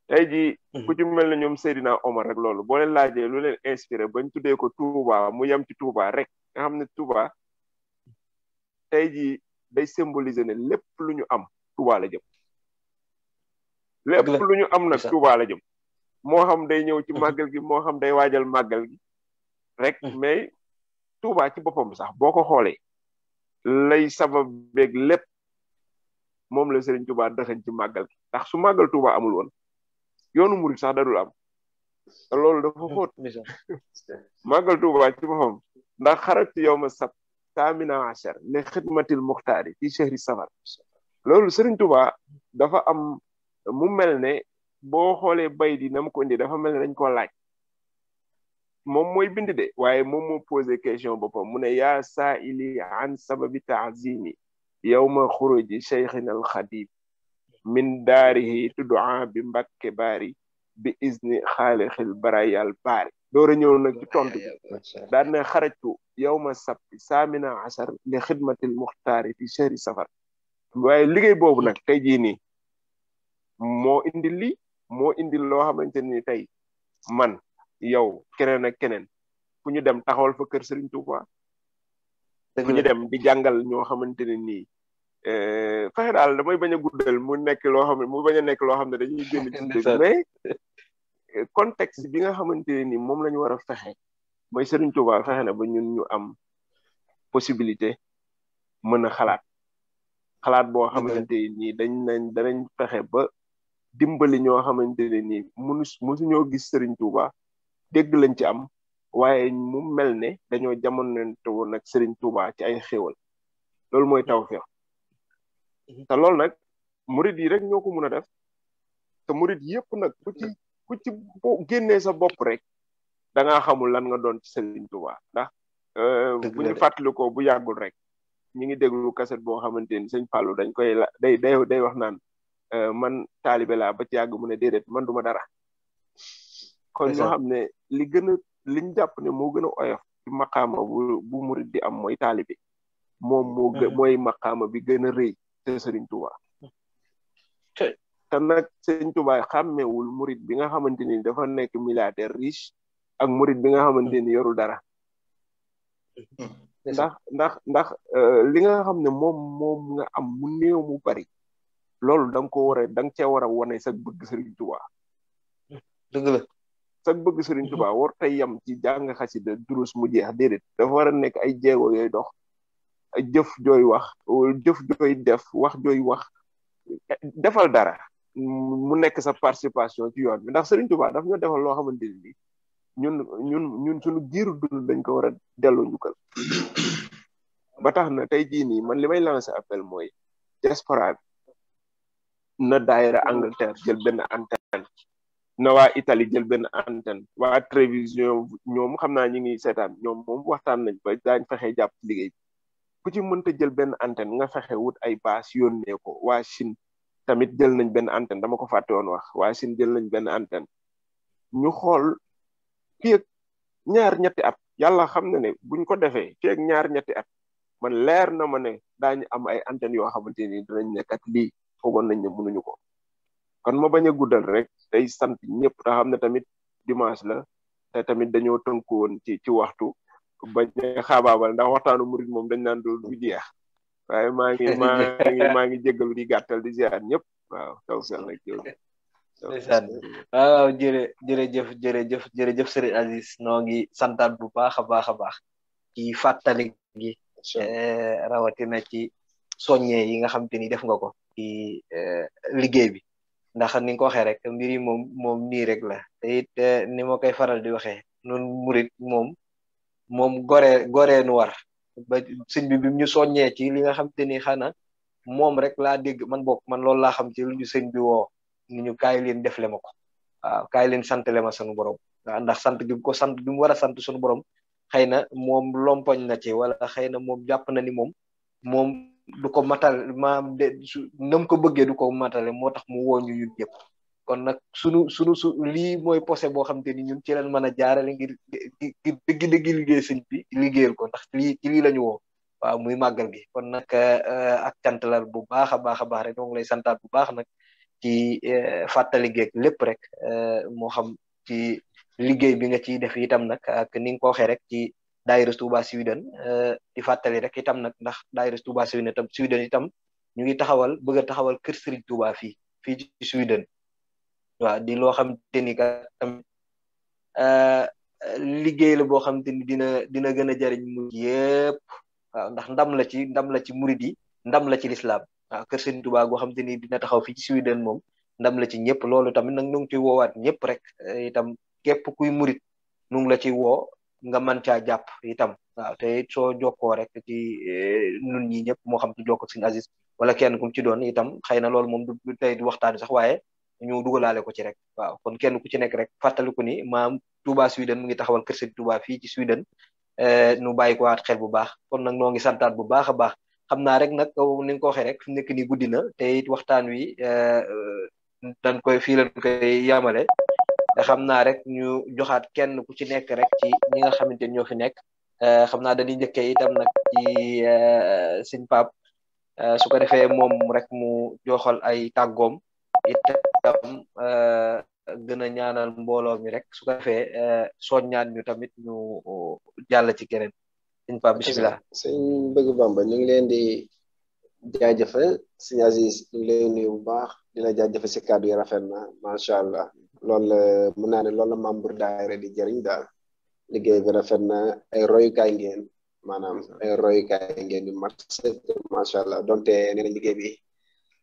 tey ji ku ci mel ne ñoom Seydina Omar rek loolu boo leen laajee lu leen inspiré bañ tuddee ko Touba mu yem ci Touba rek nga xam ne Touba tey ji day symboliser ne lépp lu ñu am Touba la jëm lépp lu ñu am nag Touba la jëm moo xam day ñëw ci màggal gi moo xam day waajal màggal gi rek mais Touba ci boppam sax boo ko xoolee lay sabab beeg lépp moom la Serigne Touba dëxañ ci màggal gi ndax su màggal Touba amul woon yoonu murid sax dadul am te loolu dafa xóot màggal Touba ci boppam ndax xarajtu yawma sabt taamina achar li xidmatil muxtaari fi chehri safar loolu Serigne Touba dafa am mu mel ne boo xoolee bay di na mu ko indi dafa mel ne dañ ko laaj moom mooy bind de waaye moom moo posé question boppam mu ne yaa saa'ili an sababi taazimi yawma xuruji cheikhina al xadim min daarihi tuddaa bi Mbakke baari bi izni xaalixil barayal baari door a ñëw nag ci tontu bi daan ne xarajtu yawma sabti saamina asar li xidmatil muxtaari fi chehri safar waaye liggéey boobu nag tey jii nii moo indi lii moo indi loo xamante ni tey man yow keneen ak keneen fu ñu dem taxawal fa kër Serigne Touba fu ñu dem di jàngal ñoo xamante ne nii fexe daal damay bañ a guddal mu nekk loo xam ne mu bañ a nekk loo xam ne dañuy génn ci mais contexte bi nga xamante ne nii moom la ñu war a fexe mooy Serigne Touba fexe na ba ñun ñu am possibilité mën a xalaat boo xamante ni danañ fexe ba dimbali ñoo xamante ne nii musuñoo gis Serigne Touba dégg lañ ci am waaye mu mel ne dañoo jamonante woon nag Serigne Touba ci ay xéewal loolu mooy tawfeex te loolu nag murid yi rek ñoo ko mun a def te murid yëpp nag ku ci génnee sa bopp rek da ngaa xamul lan nga doon ci Serigne Touba ndax bu ñu fàttalikoo bu yàggul rek ñi ngi déglu kaset boo xamante ni sëñ Fallou dañ koy day wax naan man taalibe laa ba ci yàgg mu ne déedéet man duma dara kon ñoo xam ne liñ jàpp ne moo gën a oyof ci maqaama bu murid di am mooy taalibe moom mooy maqaama bi gën a rëy te Serigne Touba te nag Serigne Touba xàmmewul murid bi nga xamante ni dafa nekk milliardaire riche ak murid bi nga xamante ni yorul dara ndax li nga xam ne moom nga am mu néew mu bari loolu da nga cee war a wane sa bëgg Serigne Touba dëgg la sa bëgg Serigne Touba war tey yam ci jàng xasida durus mu jeex déedéet dafa war a nekk ay jéego yooyu dox ay jëf jooy wax jëf jooy def wax jooy wax defal dara mu nekk sa participation ci yoon bi ndax Serigne Touba daf ñoo defal loo xamante ni ñun suñu giiru dund dañ ko war a delloo njukkal ba tax na tey jii nii man li may lancer appel mooy diaspora bi na daayira Angleterre jël benn antenne na waa Italie jël benn antenne waa télévision ñoom xam naa ñi ngi seetaan ñoom moom waxtaan nañ ba daañ fexe jàpp ci liggéey bi ku ci mënta jël benn antenne nga fexe wut ay baas yónnee ko waa Chine tamit jël nañ benn antenne dama ko fàtte woon wax waa Chine jël nañ benn antenne ñu xool fii ak ñaar-ñetti at yàlla xam na ne buñ ko defee fii ak ñaar-ñetti at man leer na ma ne daañu am ay antenne yoo xamante ni dinañ nekk at lii foogoon nañ ne mënuñu ko kon ma bañ a guddal rek day sant ñëpp te xam ne tamit dimanche la te tamit dañoo tënku woon ci waxtu bañ a xaabaabal ndax waxtaanu murid moom dañ naan du jeex waaye maa ngi jéggalu di gàttal di ziar ñëpp waaw taw sel nag yow ndeysaan waaw jërëjëf Serigne Aziz noo ngi santaat bu baax a baax ci fàttali gi rawatina ci soññee yi nga xam te ni def nga ko ci liggéey bi ndax ni nga ko waxee rek mbir yi moom nii rek la te it ni ma koy faral di waxee nun murit moom goree nu war ba sëñ bi ñu soññee ci li nga xam te ni xanaa moom rek laa dégg man loolu laa xam ci lu ñu sëñ bi woo ni ñu kaay leen defle ma ko waaw kaay leen santale ma sunu borom waaw ndax sant gi ko sant bi mu war a sant sunu borom xëy na moom lompoñ na ci wala xëy na moom jàpp na ni moom du ko matal maam de nam ko bëggee du ko matale moo tax mu woo ñu ñun ñëpp kon nag su lii mooy posé boo xam te ni ñun ci lañ mën a jaarale ngir dëgg liggéey sëñ bi liggéeyal ko ndax ci lii la ñu woo waaw muy màggal gi kon nag ak cant la bu baax a baax rek moom lay santaat bu baax nag ci fàttali geeg lépp rek moo xam ci liggéey bi nga ciy def itam nag ak ni nga ko waxee rek ci daayira Touba Sweden di fàttali rek itam nag ndax daayira Touba Sweden itam ñu ngi bëgg a taxawal kër Serigne Touba fii ci Sweden waaw di loo xam te ni ka tamit liggéey la boo xam te ni dina gën a jariñ mu yëpp waaw ndax ndam la ci murid yi ndam la ci lislaam waaw kër Serigne Touba goo xam te ni dina taxaw fii ci Sweden moom ndam la ci ñëpp loolu tamit nag nu ngi ciy woowaat ñëpp rek itam képp kuy murid nu ngi la ci woo nga mën caa jàpp itam waaw te it soo jokkoo rek ci nun ñi ñëpp moo xam ci jokko Serigne Aziz wala kenn kum ci doon itam xëy na loolu moom du tey du waxtaan sax waaye ñu dugalaale ko ci rek waaw kon kenn ku ci nekk rek fàttaliku ni maam Touba Sweden mu ngi taxawal kër Serigne Touba fii ci Sweden nu bàyyi ko waat xel bu baax kon nag noo ngi santaat bu baax a baax xam naa rek nag ni nga ko waxee rek fi nekk nii guddi na te it waxtaan wi dañ koy fii lañ koy yamale te xam naa rek ñu joxaat kenn ku ci nekk rek ci ñi nga xamante ni ñoo fi nekk xam naa dañuy njëkkee itam nag ci sëñ Pape su ko defee moom rek mu joxal ay tàggoom itam gën a ñaanal mbooloo mi rek su ko defee soññaan ñu tamit ñu jàll ci keneen sëñ Pape bisimilah. sëñ Bëgg Bamba ñu ngi leen di jaajëfal sëñ Aziz ñu ngi leen nuyu bu baax di la jaajëfal si kàddu yi rafet na macha allah loolu la mën naa ne loolu la membre daayira di jëriñ daal liggéey bi rafet na ay royukaay ngeen maanaam ay royukaay ngeen di mat macha allah donte nee na liggéey bi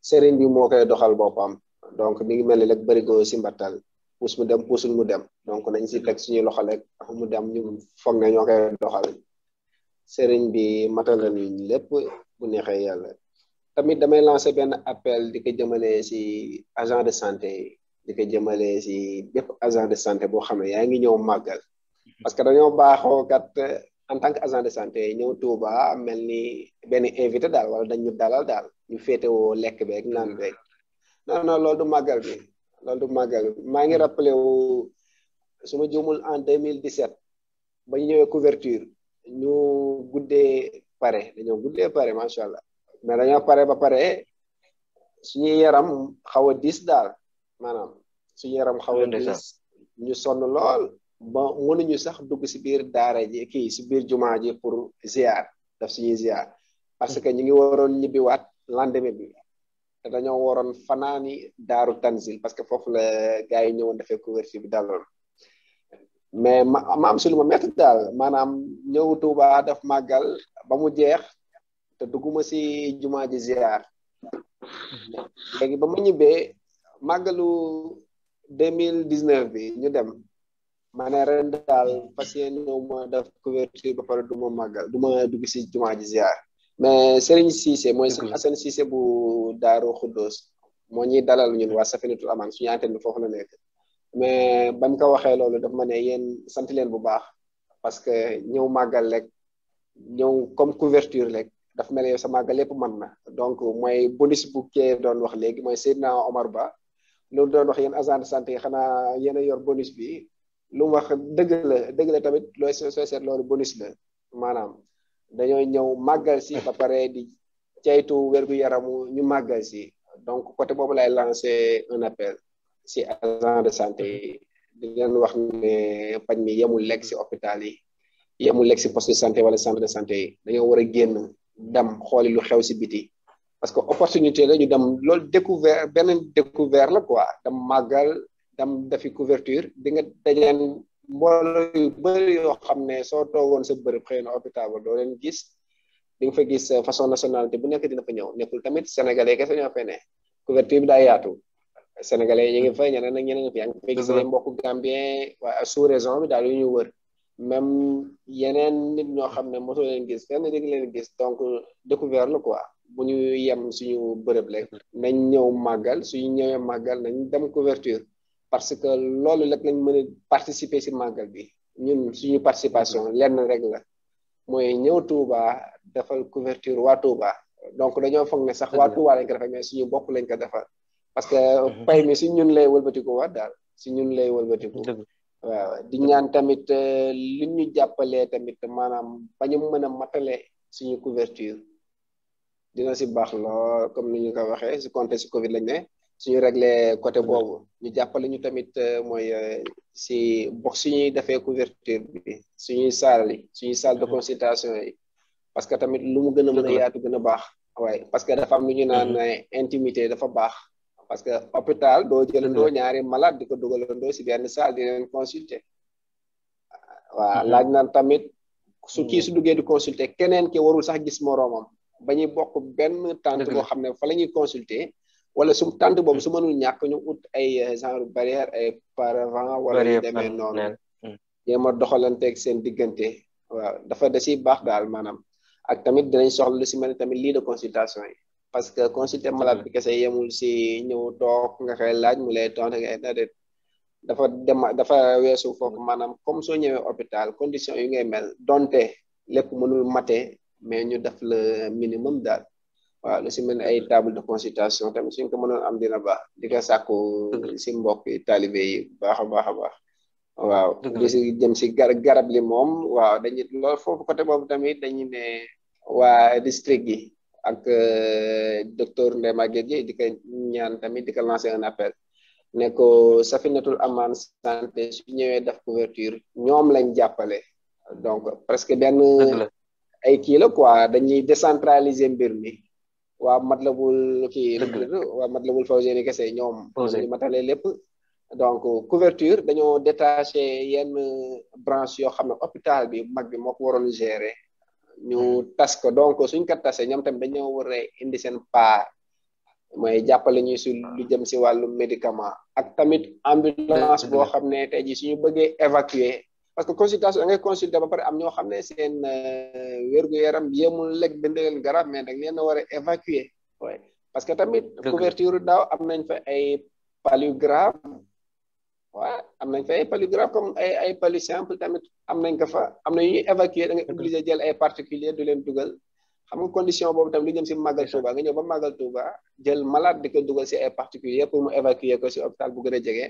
sëriñ bi moo koy doxal boppam donc mi ngi mel ni rek bërigo si mbattal puus mu dem puusul mu dem donc nañ si teg suñuy loxo rek mu dem ñu foog ne ñoo koy doxal sëriñ bi matal na ñu lépp bu neexee yàlla tamit damay lancer benn appel di ko jëmale si agent de santé di ko jëmale si bépp agent de santé boo xam ne yaa ngi ñëw màggal parce que dañoo baaxoo kat en tant que agent de santé ñëw Touba mel ni benn invité daal wala dañu dalal daal ñu féetewoo lekk beeg naan beeg non loolu du màggal bi maa ngi rappelé wu su ma juumul en 2017 ba ñu ñëwee couverture ñu dañoo guddee pare macha allah mais dañoo pare ba pare suñuy yaram xaw a diis daal maanaam suñu yaram xaw a diis ñu sonn lool ba mënuñu sax dugg si biir daara ji si biir jumaa ji pour ziar daf suñuy ziar parce que ñu ngi waroon ñibbiwaat lendemain bi te dañoo waroon fanaani daaru tanzil parce que foofu la gars yi ñëwoon defee couverture bi daloon mais ma am si lu ma métti daal maanaam ñëw Tuuba daf màggal ba mu jeex te dugguma si jumaa ji ziar léegi ba mu ñibbee màggalu 2019 bi ñu dem ma ne ren daal fas yéene ñëw ma def couverture ba pare du ma màggal du ma dugg si jumaa ji ziar mais Serigne Cissé mooy Serigne Assane Cissé bu Daaru Xuddoos moo ñuy dalal ñun waa Safinatul Aman suñu antenne foofu la nekk mais bañ ko waxee loolu daf ma ne yéen sant leen bu baax parce que ñëw màggal rek ñëw comme couverture rek daf mel ne yow sa màggal lépp mën na donc mooy bonus bu kee doon wax léegi mooy Seydina Omar Ba loolu doon wax yéen agent de santé yi xanaa yéen a yor bonus bi lu mu wax dëgg la tamit looy sooy seet loolu bonus la maanaam dañoo ñëw màggal si ba pare di ceytu wér-gu-yaramu ñu màggal si donc côté boobu lay lancé un appel si agent de santé yi di leen wax ne paj mi yemul lekk si hôpital yi yemul lekk si poste de santé wala centre de santé yi dañoo war a génn dem xooli lu xew si biti parce que opportunité la ñu dem loolu découvert beneen découvert la quoi dem màggal dem defi couverture di nga dajeen mbooloo yu bëri yoo xam ne soo toogoon sa bërëb xëy na hôpital ba doo leen gis di nga fa gis façon nationalité bu nekk dina fa ñëw nekkul tamit sénégalais kese ñoo fay ne couverture bi daa yaatu sénégalais yi ngi fa ñeneen ak ñeneen fi yaa ngi fay gis ay mbokku gambien waa sous région bi daal yu ñu wër même yeneen nit ñoo xam ne mosoo leen gis fenn dégg leen gis donc découvert la quoi bu ñu yem suñu bërëb rek nañ ñëw màggal suñu ñëwee màggal nañ dem couverture parce que loolu rek lañ mën a participer si màggal bi ñun suñu participation lenn rek la mooy ñëw Touba defal couverture waa Touba donc dañoo foog ne sax waa Touba lañ ko defal mais suñu bopp lañ ko defal parce que pay mi si ñun lay wëlbatiku waat daal si ñun lay wëlbatiku waaw di ñaan tamit li ñu jàppalee tamit maanaam bañu mën a matale suñu couverture dina si baax lool comme ni ñu ko waxee si contexte si Covid lañ ne suñu réglé côté boobu ñu jàppale ñu tamit mooy si box suñuy defee couverture bi suñuy salle de consultation yi parce que tamit lu mu gën a mën a yaatu gën a baax waaye parce que dafa am lu ñu naan intimité dafa baax parce que hôpital doo jëlandoo ñaari malade di ko dugalandoo si benn salle di leen consulter waaw laaj na tamit su kii su duggee di consulter keneen ki warul sax gis moroomam ba ñuy bokk benn tente boo xam ne fa la ñuy consulter wala su tente boobu su mënul ñàkk ñu ut ay genre barrière ay paravent wala ñu demee noonu jéem a doxalanteeg seen diggante waaw dafa da siy baax daal maanaam ak tamit dinañ soxla lu si mel ni tamit lii de consultation yi parce que consulter malade bi kese yemul si ñëw toog nga koy laaj mu lay tontu ngay déedéet dafa weesu foofu maanaam comme soo ñëwee hôpital condition yu ngay mel donte lépp mënul mate mais ñu def le minimum daal waaw lu si mel ni ay table de consultation tamit suñ ko mënoon am dina baax di ko sàkku si mbokk taalibe yi baax a baax a baax waaw li si jëm si garab li moom waaw dañu loolu foofu côté boobu tamit dañu ne waa district yi ak docteur Ndeye Maguette Dieye di ko ñaan tamit di ko lancer un appel ne ko Safinatul Aman santé su ñëwee def couverture ñoom lañ jàppale donc presque benn ay kii la quoi dañuy décentraliser mbir mi waa Matlabul Fawzeyni kese ñoom ñu matale lépp donc couverture dañoo détaché yenn branche yoo xam ne hôpital bi mag bi moo ko waroon gérer ñu tas ko donc suñ ko tasee ñoom tamit dañoo war a indi seen part mooy jàppale ñuy su lu jëm si wàllu médicament ak tamit ambulance boo xam ne tey jii suñu bëggee évacuer parce que consultation da ngay consulter ba pare am ñoo xam ne seen wér-gu-yaram yemul lekk bind leen garab mais dañ leen a war a évacuer waaye parce que tamit couverture daaw am nañ fa ay palu grave waaw am nañ fa ay palu grave comme ay palu simple tamit am nañ ko fa am na ñuy évacuer da ngay obligé jël ay particulier du leen dugal xam nga condition boobu tam lu jëm si màggal Touba nga ñëw ba màggal Touba jël malade di ko dugal si ay particulier pour mu évacuer ko si hôpital bu gën a jege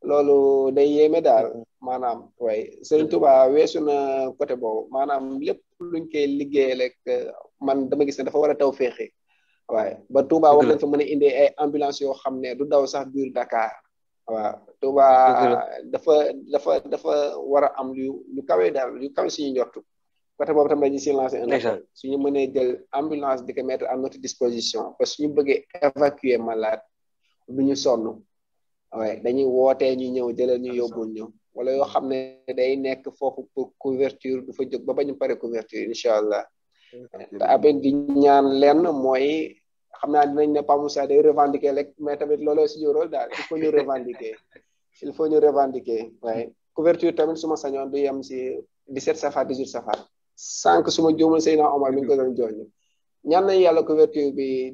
loolu day yéeme daal maanaam waaye Serigne Touba weesu na côté boobu maanaam lépp luñ koy liggéey rek man dama gis ne dafa war a taw féexe waaye ba Touba war nañ fa mën a indi ay ambulance yoo xam ne du daw sax biir Dakar waaw Touba dafa war a am lu kawe daal lu kawe suñu njortu côté boobu tam dañu si lancé un appel suñu mënee jël ambulance di ko mettre à notre disposition parce que suñu bëggee évacuer malade du ñu sonn waaye dañuy wootee ñu ñëw jëlal ñu yóbbul ñu wala yoo xam ne day nekk foofu pour couverture du fa jóg ba bañu pare couverture incha allah te après di ñaan lenn mooy xam naa dinañ ne Pa Moussa day revendiquer rek mais tamit looloo suñu rôle daal il faut ñu revendiquer waaye couverture tamit suma sañoon du yem si 17 safar 18 safar sànq suma juumul Seydina Omar mi ngi ko doon jooñu ñaan nañ yàlla couverture bi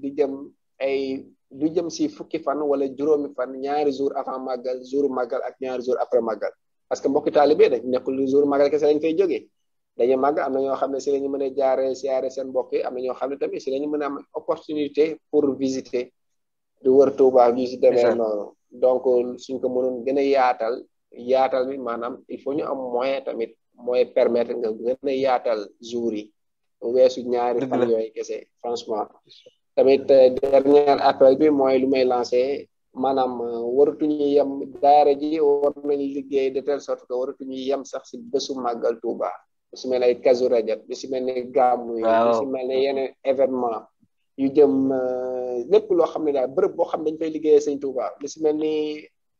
du jëm si fukki fan wala juróomi fan ñaari jour avant màggal jour màggal ak ñaari jour après màggal parce que mbokki taalibe dañ nekkul jour màggal kese lañ fay jógee dañuy màgg am na ñoo xam ne si la ñu mën a jaare siyaare seen mbokk yi am na ñoo xam ne tamit si la ñu mën a am opportunité pour visiter du wër Touba yu si demee noonu donc suñ ko mënoon gën a yaatal bi maanaam il faut ñu am moyen tamit mooy permettre nga gën a yaatal jour yi weesu ñaari fan yooyu kese franchement tamit dernier appel bi mooy lu may lancé maanaam waratuñu yem daara ji war nañ liggéey de telle sorte que waratuñu yem sax si bésu màggal Touba lu si mel ne ay Kazu Rajab lu si mel ne gàmmu yi lu si mel ne yeneen événement yu jëm lépp loo xam ne daal bërëb boo xam ne dañ fay liggéeyee sëñ Touba li si mel ni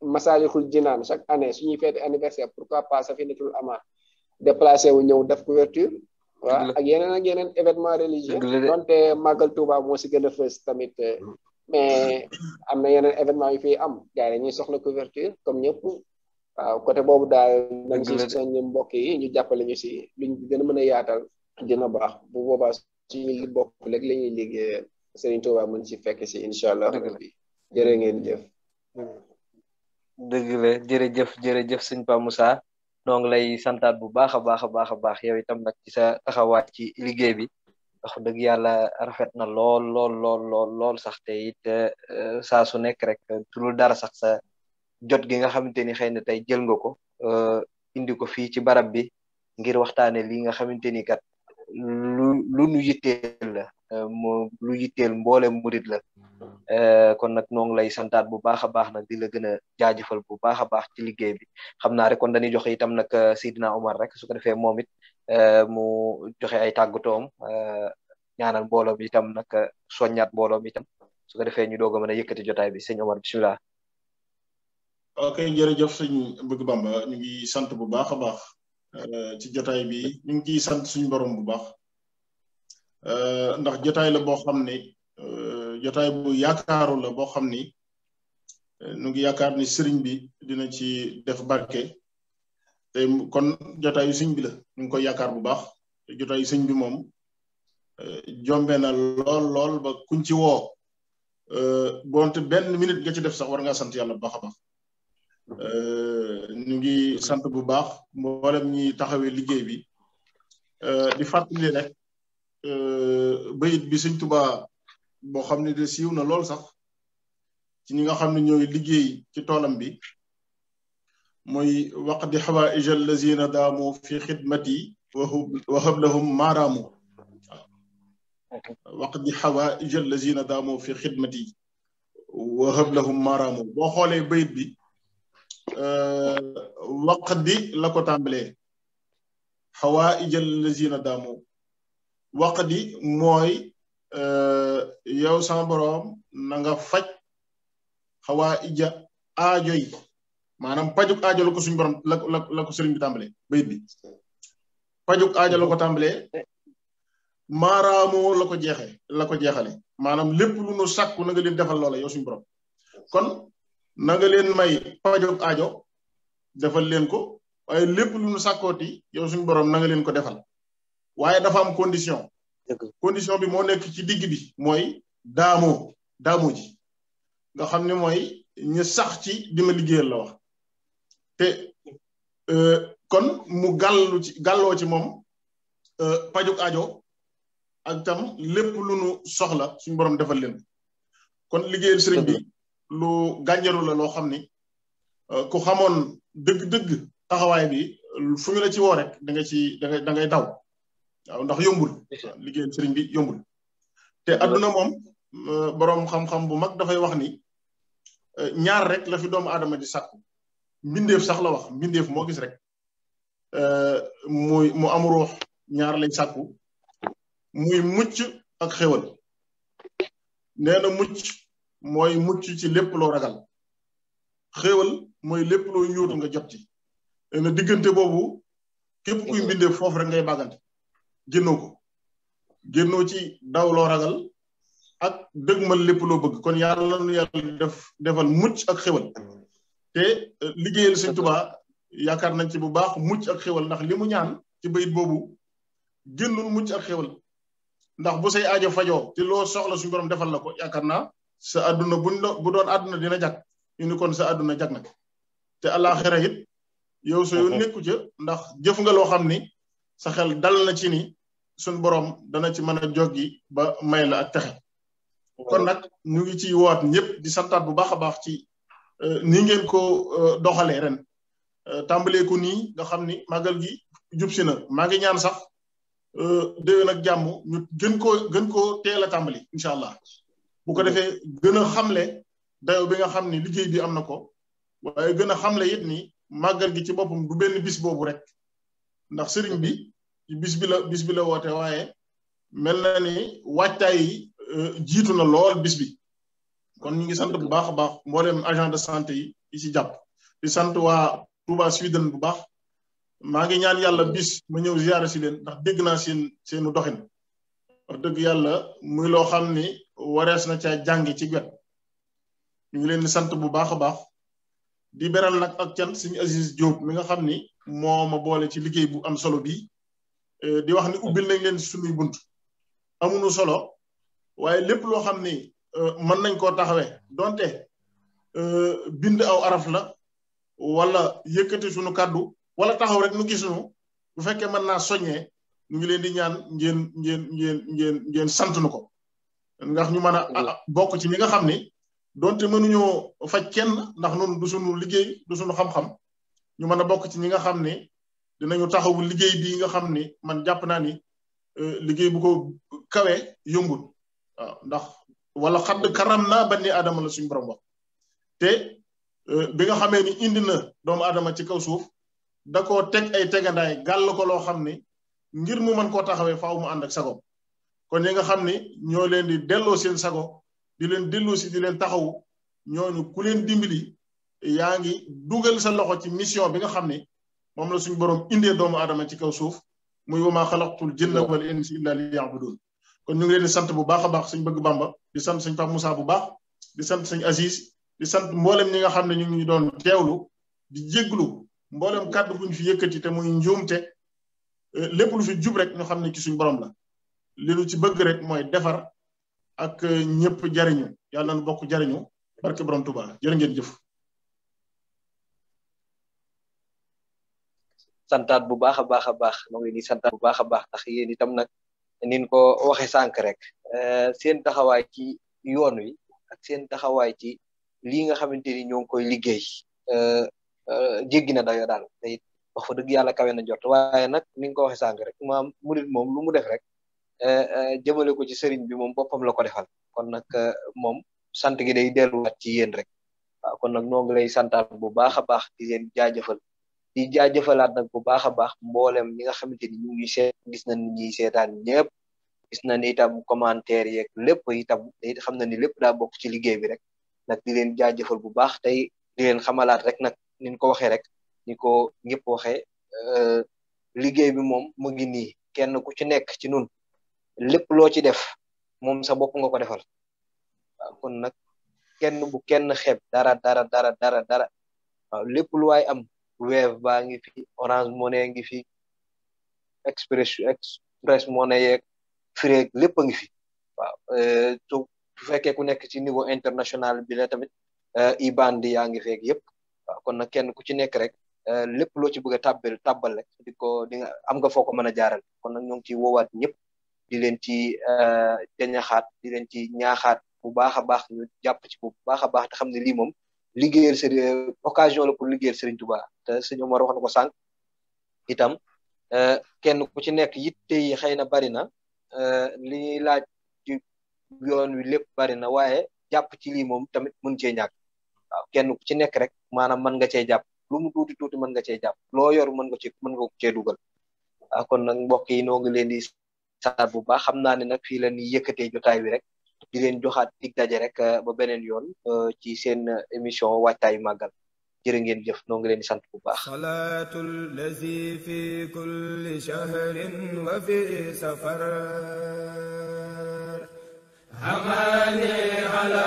Masaalikul Jinaan chaque année suñuy fête anniversaire pourquoi pas Safinatul Amaan déplacé wu ñëw def couverture waaw ak yeneen événement religieux donte màggal Touba moo si gën a fës tamit mais am na yeneen événement yu fiy am gars yi dañuy soxla couverture comme ñëpp waaw côté boobu daal nañ si soñ mbokk yi ñu jàppale ñu si luñ gën a mën a yaatal dina baax bu boobaa suñu li bokk léeg la ñuy liggéey Serigne Touba mën ci fekk si incha allah rabbi jërë ngeen jëf dëgg la jërëjëf sëñ Pa Moussa noo ngi lay santaat bu baax a baax yow itam nag ci sa taxawaay ci liggéey bi wax dëgg yàlla rafet na lool sax te it saa su nekk rek tulul dara sax sa jot gi nga xamante ni xëy na tey jël nga ko indi ko fii ci barab bi ngir waxtaane li nga xamante ni kat lu nu yitteel la lu yitteel mboolem murit la kon nag noo ngi lay santaat bu baax a baax nag di la gën a jaajëfal bu baax a baax ci liggéey bi xam naa rek kon dañuy joxe itam nag Seydina Omar rek su ko defee moom it mu joxe ay tàggatoom ñaanal mbooloo bi itam nag soññaat mbooloo bi itam su ko defee ñu doog a mën a yëkkati jotaay bi sëñ Omar bisimilah. ok jërëjëf sëñ Bëgg Bamba ñu ngi sant bu baax a baax ci jotaay bi ñu ngi ciy sant suñu borom bu baax ndax jotaay la boo xam ne jotaay bu yaakaaru la boo xam ni nu ngi yaakaar ni sëriñ bi dina ci def barke te kon jotaayu sëñ bi la ñu ngi koy yaakaar bu baax te jotaayu sëñ bi moom jombe na lool ba kuñ ci woo bonte benn minute nga ci def sax war ngaa sant yàlla bu baax a baax ñu ngi sant bu baax mboolem ñi taxawee liggéey bi di fàttali rek bayit bi sëñ Tuubaa boo xam ne de siiw na lool sax ci ñi nga xam ne ñooy liggéey ci toolam bi mooy waqdi xawaaij allazina daamu fi xidmati wa hab lahum maaraamu waqdi xawaaij allazina daamu fi xidmati wa hab lahum maaraamu boo xoolee bayit bi waqdi la ko tàmbalee xawaaij allazina daamu waqdi mooy yow sama boroom na nga faj xawaaija aajo yi maanaam pajuk aajo la ko suñu borom la ko sëriñ bi tàmbalee bayit bi pajuk aajo la ko tàmbalee maaraamoo la ko jeexale maanaam lépp lu nu sàkku na nga leen defal loola yow suñu borom kon na nga leen may pajuk aajo defal leen ko waaye lépp lu nu sàkkooti yow suñu borom na nga leen ko defal waaye dafa am condition bi moo nekk ci digg bi mooy daamoo ji nga xam ne mooy ñu sax ci di ma liggéeyal la wax te kon mu gàlloo ci moom pajuk aajo ak tam lépp lu nu soxla suñu borom defal leen kon liggéeyal sëriñ bi lu gànjaru la loo xam ni ku xamoon dëgg-dëgg taxawaay bi fu ñu la ci woo rek da ngay daw waaw ndax yombul liggéeyal sëriñ bi yombul te adduna moom boroom xam-xam bu mag dafay wax ni ñaar rek la fi doomu aadama di sàkku mbindeef sax la wax mbindeef moo gis rek mu am ruux ñaar lañ sàkku muy mucc ak xéwal nee na mucc mooy mucc ci lépp loo ragal xéwal mooy lépp loo yóotu nga jot ci nee na diggante boobu képp kuy mbindeef foofu rek ngay bàggante génnoo ci daw loo ragal ak dëgmal lépp loo bëgg kon yàlla nu yàlla defal mucc ak xéwal te liggéeyal Sëñ Tuubaa yaakaar nañ ci bu baax mucc ak xéwal ndax li mu ñaan ci bayit boobu génnul mucc ak xéwal ndax bu say aajo fajoo te loo soxla suñu borom defal la ko yaakaar naa sa àdduna bu doon àdduna dina jag ñu ni kon sa àdduna jag na te àllaaxira it yow sa yoon nekku ca ndax jëf nga loo xam ni sa xel dal na ci ni suñ borom dana ci mën a joggi ba may la ak texe kon nag ñu ngi ci woot ñëpp di santaat bu baax a baax ci ni ngeen ko doxalee ren tàmbalee ko nii nga xam ni màggal gi jub si na maa ngi ñaan sax déwén ak jàmm ñu gën koo teel a tàmbali incha allah bu ko defee gën a xamle dayo bi nga xam ni liggéey bi am na ko waaye gën a xamle it ni màggal gi ci boppam du benn bis boobu rek ndax sëriñ bi bis bi la woote waaye mel na ni waajtaay yi jiitu na lool bis bi kon ñu ngi sant bu baax a baax mboolem agent de santé yi ci jàpp di sant waa Touba Sweden bu baax maa ngi ñaan yàlla bis ma ñëw ziyaare si leen ndax dégg naa seenu doxin wax dëgg yàlla muy loo xam ni warees na ca jàngi ci wet ñu ngi leen di sant bu baax a baax di beral nag ak cant suñu Aziz Diop mi nga xam ni moo ma boole ci liggéey bu am solo bii di wax ni ubbil nañ leen suñuy bunt amuñu solo waaye lépp loo xam ni mën nañ koo taxawee donte bind aw araf la wala yëkkati suñu kàddu wala taxaw rek nu gisuñu bu fekkee mën naa soññee ñu ngi leen di ñaan ngeen sant nu ko ndax ñu mën a bokk ci ñi nga xam ni donte mënuñoo faj kenn ndax noonu du suñu liggéey du suñu xam-xam ñu mën a bokk ci ñi nga xam ni dinañu taxawu liggéey bii nga xam ni man jàpp naa ni liggéey bu ko kawee yombul waaw ndax wala xadd karam naa bani aadama la suñu borom wax te bi nga xamee ni indi na doomu aadama ci kaw suuf da koo teg ay tegandaay gàll ko loo xam ni ngir mu mën koo taxawee faaw mu ànd ak sago kon ñi nga xam ni ñoo leen di delloo seen sago di leen delloo si di leen taxawu ñooñu ku leen dimbali yaa ngi dugal sa loxo ci mission bi nga xam ni moom la suñu borom indee doomu aadama ci kaw suuf muy wa maa xalaqtul jinna wal insa illa liya'budun kon ñu ngi leen di sant bu baax a baax suñ bëgg Bamba di sant suñ Pape Moussa bu baax di sant suñ Aziz di sant mboolem ñi nga xam ne ñu ngi doon teewlu di jégglu mboolem kàddu buñ fi yëkkati te muy njuumte lépp lu fi jub rek ñu xam ne ci suñ borom la li lu ci bëgg rek mooy defar ak ñëpp jariñu yàlla na bokk jariñu barke borom Tuuba jërë ngeen jëf. santaat bu baax a baax a baax moo ngi di santaat bu baax a baax ndax yéen itam nag nin ko waxe sànq rek seen taxawaay ci yoon wi ak seen taxawaay ci lii nga xamante ni ñoo ngi koy liggéey jéggi na dayo daal te it wax fa dëgg yàlla kawe na jot waaye nag ni nga ko waxe sànq rek maam murit moom lu mu def rek jëmale ko ci sëriñ bi moom boppam la ko defal kon nag moom sant gi day delluwaat ci yéen rek waaw kon nag ñoo ngi lay santaat bu baax a baax di leen jaajëfal di jaajëfalaat nag bu baax a baax mboolem ñi nga xamante ni ñu ngi seet gis nañ ñi seetaan ñëpp gis nañ itam commentaire yeeg lépp itam xam na ni lépp daa bokk ci liggéey bi rek nag di leen jaajëfal bu baax tey di leen xamalaat rek nag niñ ko waxee rek ni ko ñëpp waxee liggéey bi moom mu ngi nii kenn ku ci nekk ci nun lépp loo ci def moom sa bopp nga ko defal waaw kon nag kenn bu kenn xeeb dara waaw lépp lu waay am Wave baa ngi fi Orange Money ngi fi Express Money yeeg Free lépp a ngi fi waaw su fekkee ku nekk ci niveau international bi la tamit IBAN yaa ngi feeg yëpp waaw kon nag kenn ku ci nekk rek lépp loo ci bëgg a tàbbal rek di nga am nga foo ko mën a jaaral kon nag ñoo ngi ciy woowaat ñëpp di leen ci jañaxaat di leen ci ñaaxaat bu baax a baax ñu jàpp ci bu baax a baax te xam ne lii moom liggéeyal sëriñ occasion la pour liggéeyal Sëriñ Tuubaa te sëñ Omar wax na ko sànq itam kenn ku ci nekk yitte yi xëy na bari na li ñuy laaj ci yoon wi lépp bari na waaye jàpp ci lii moom tamit mën cee ñàkk waaw kenn ku ci nekk rek maanaam mën nga cee jàpp lu mu tuuti mën nga cee jàpp loo yor mën nga ko cee dugal waaw kon nag mbokk yi noo ngi leen di santaat bu baax xam naa ne nag fii la ñuy yëkkatee jotaay bi rek di leen joxaat dig daje rek ba beneen yoon ci seen émission waajtaayu màggal jërë ngeen jëf noo ngi leen di sant bu baax salaatul lazi fi kulli shahrin wa fi safar hamani ala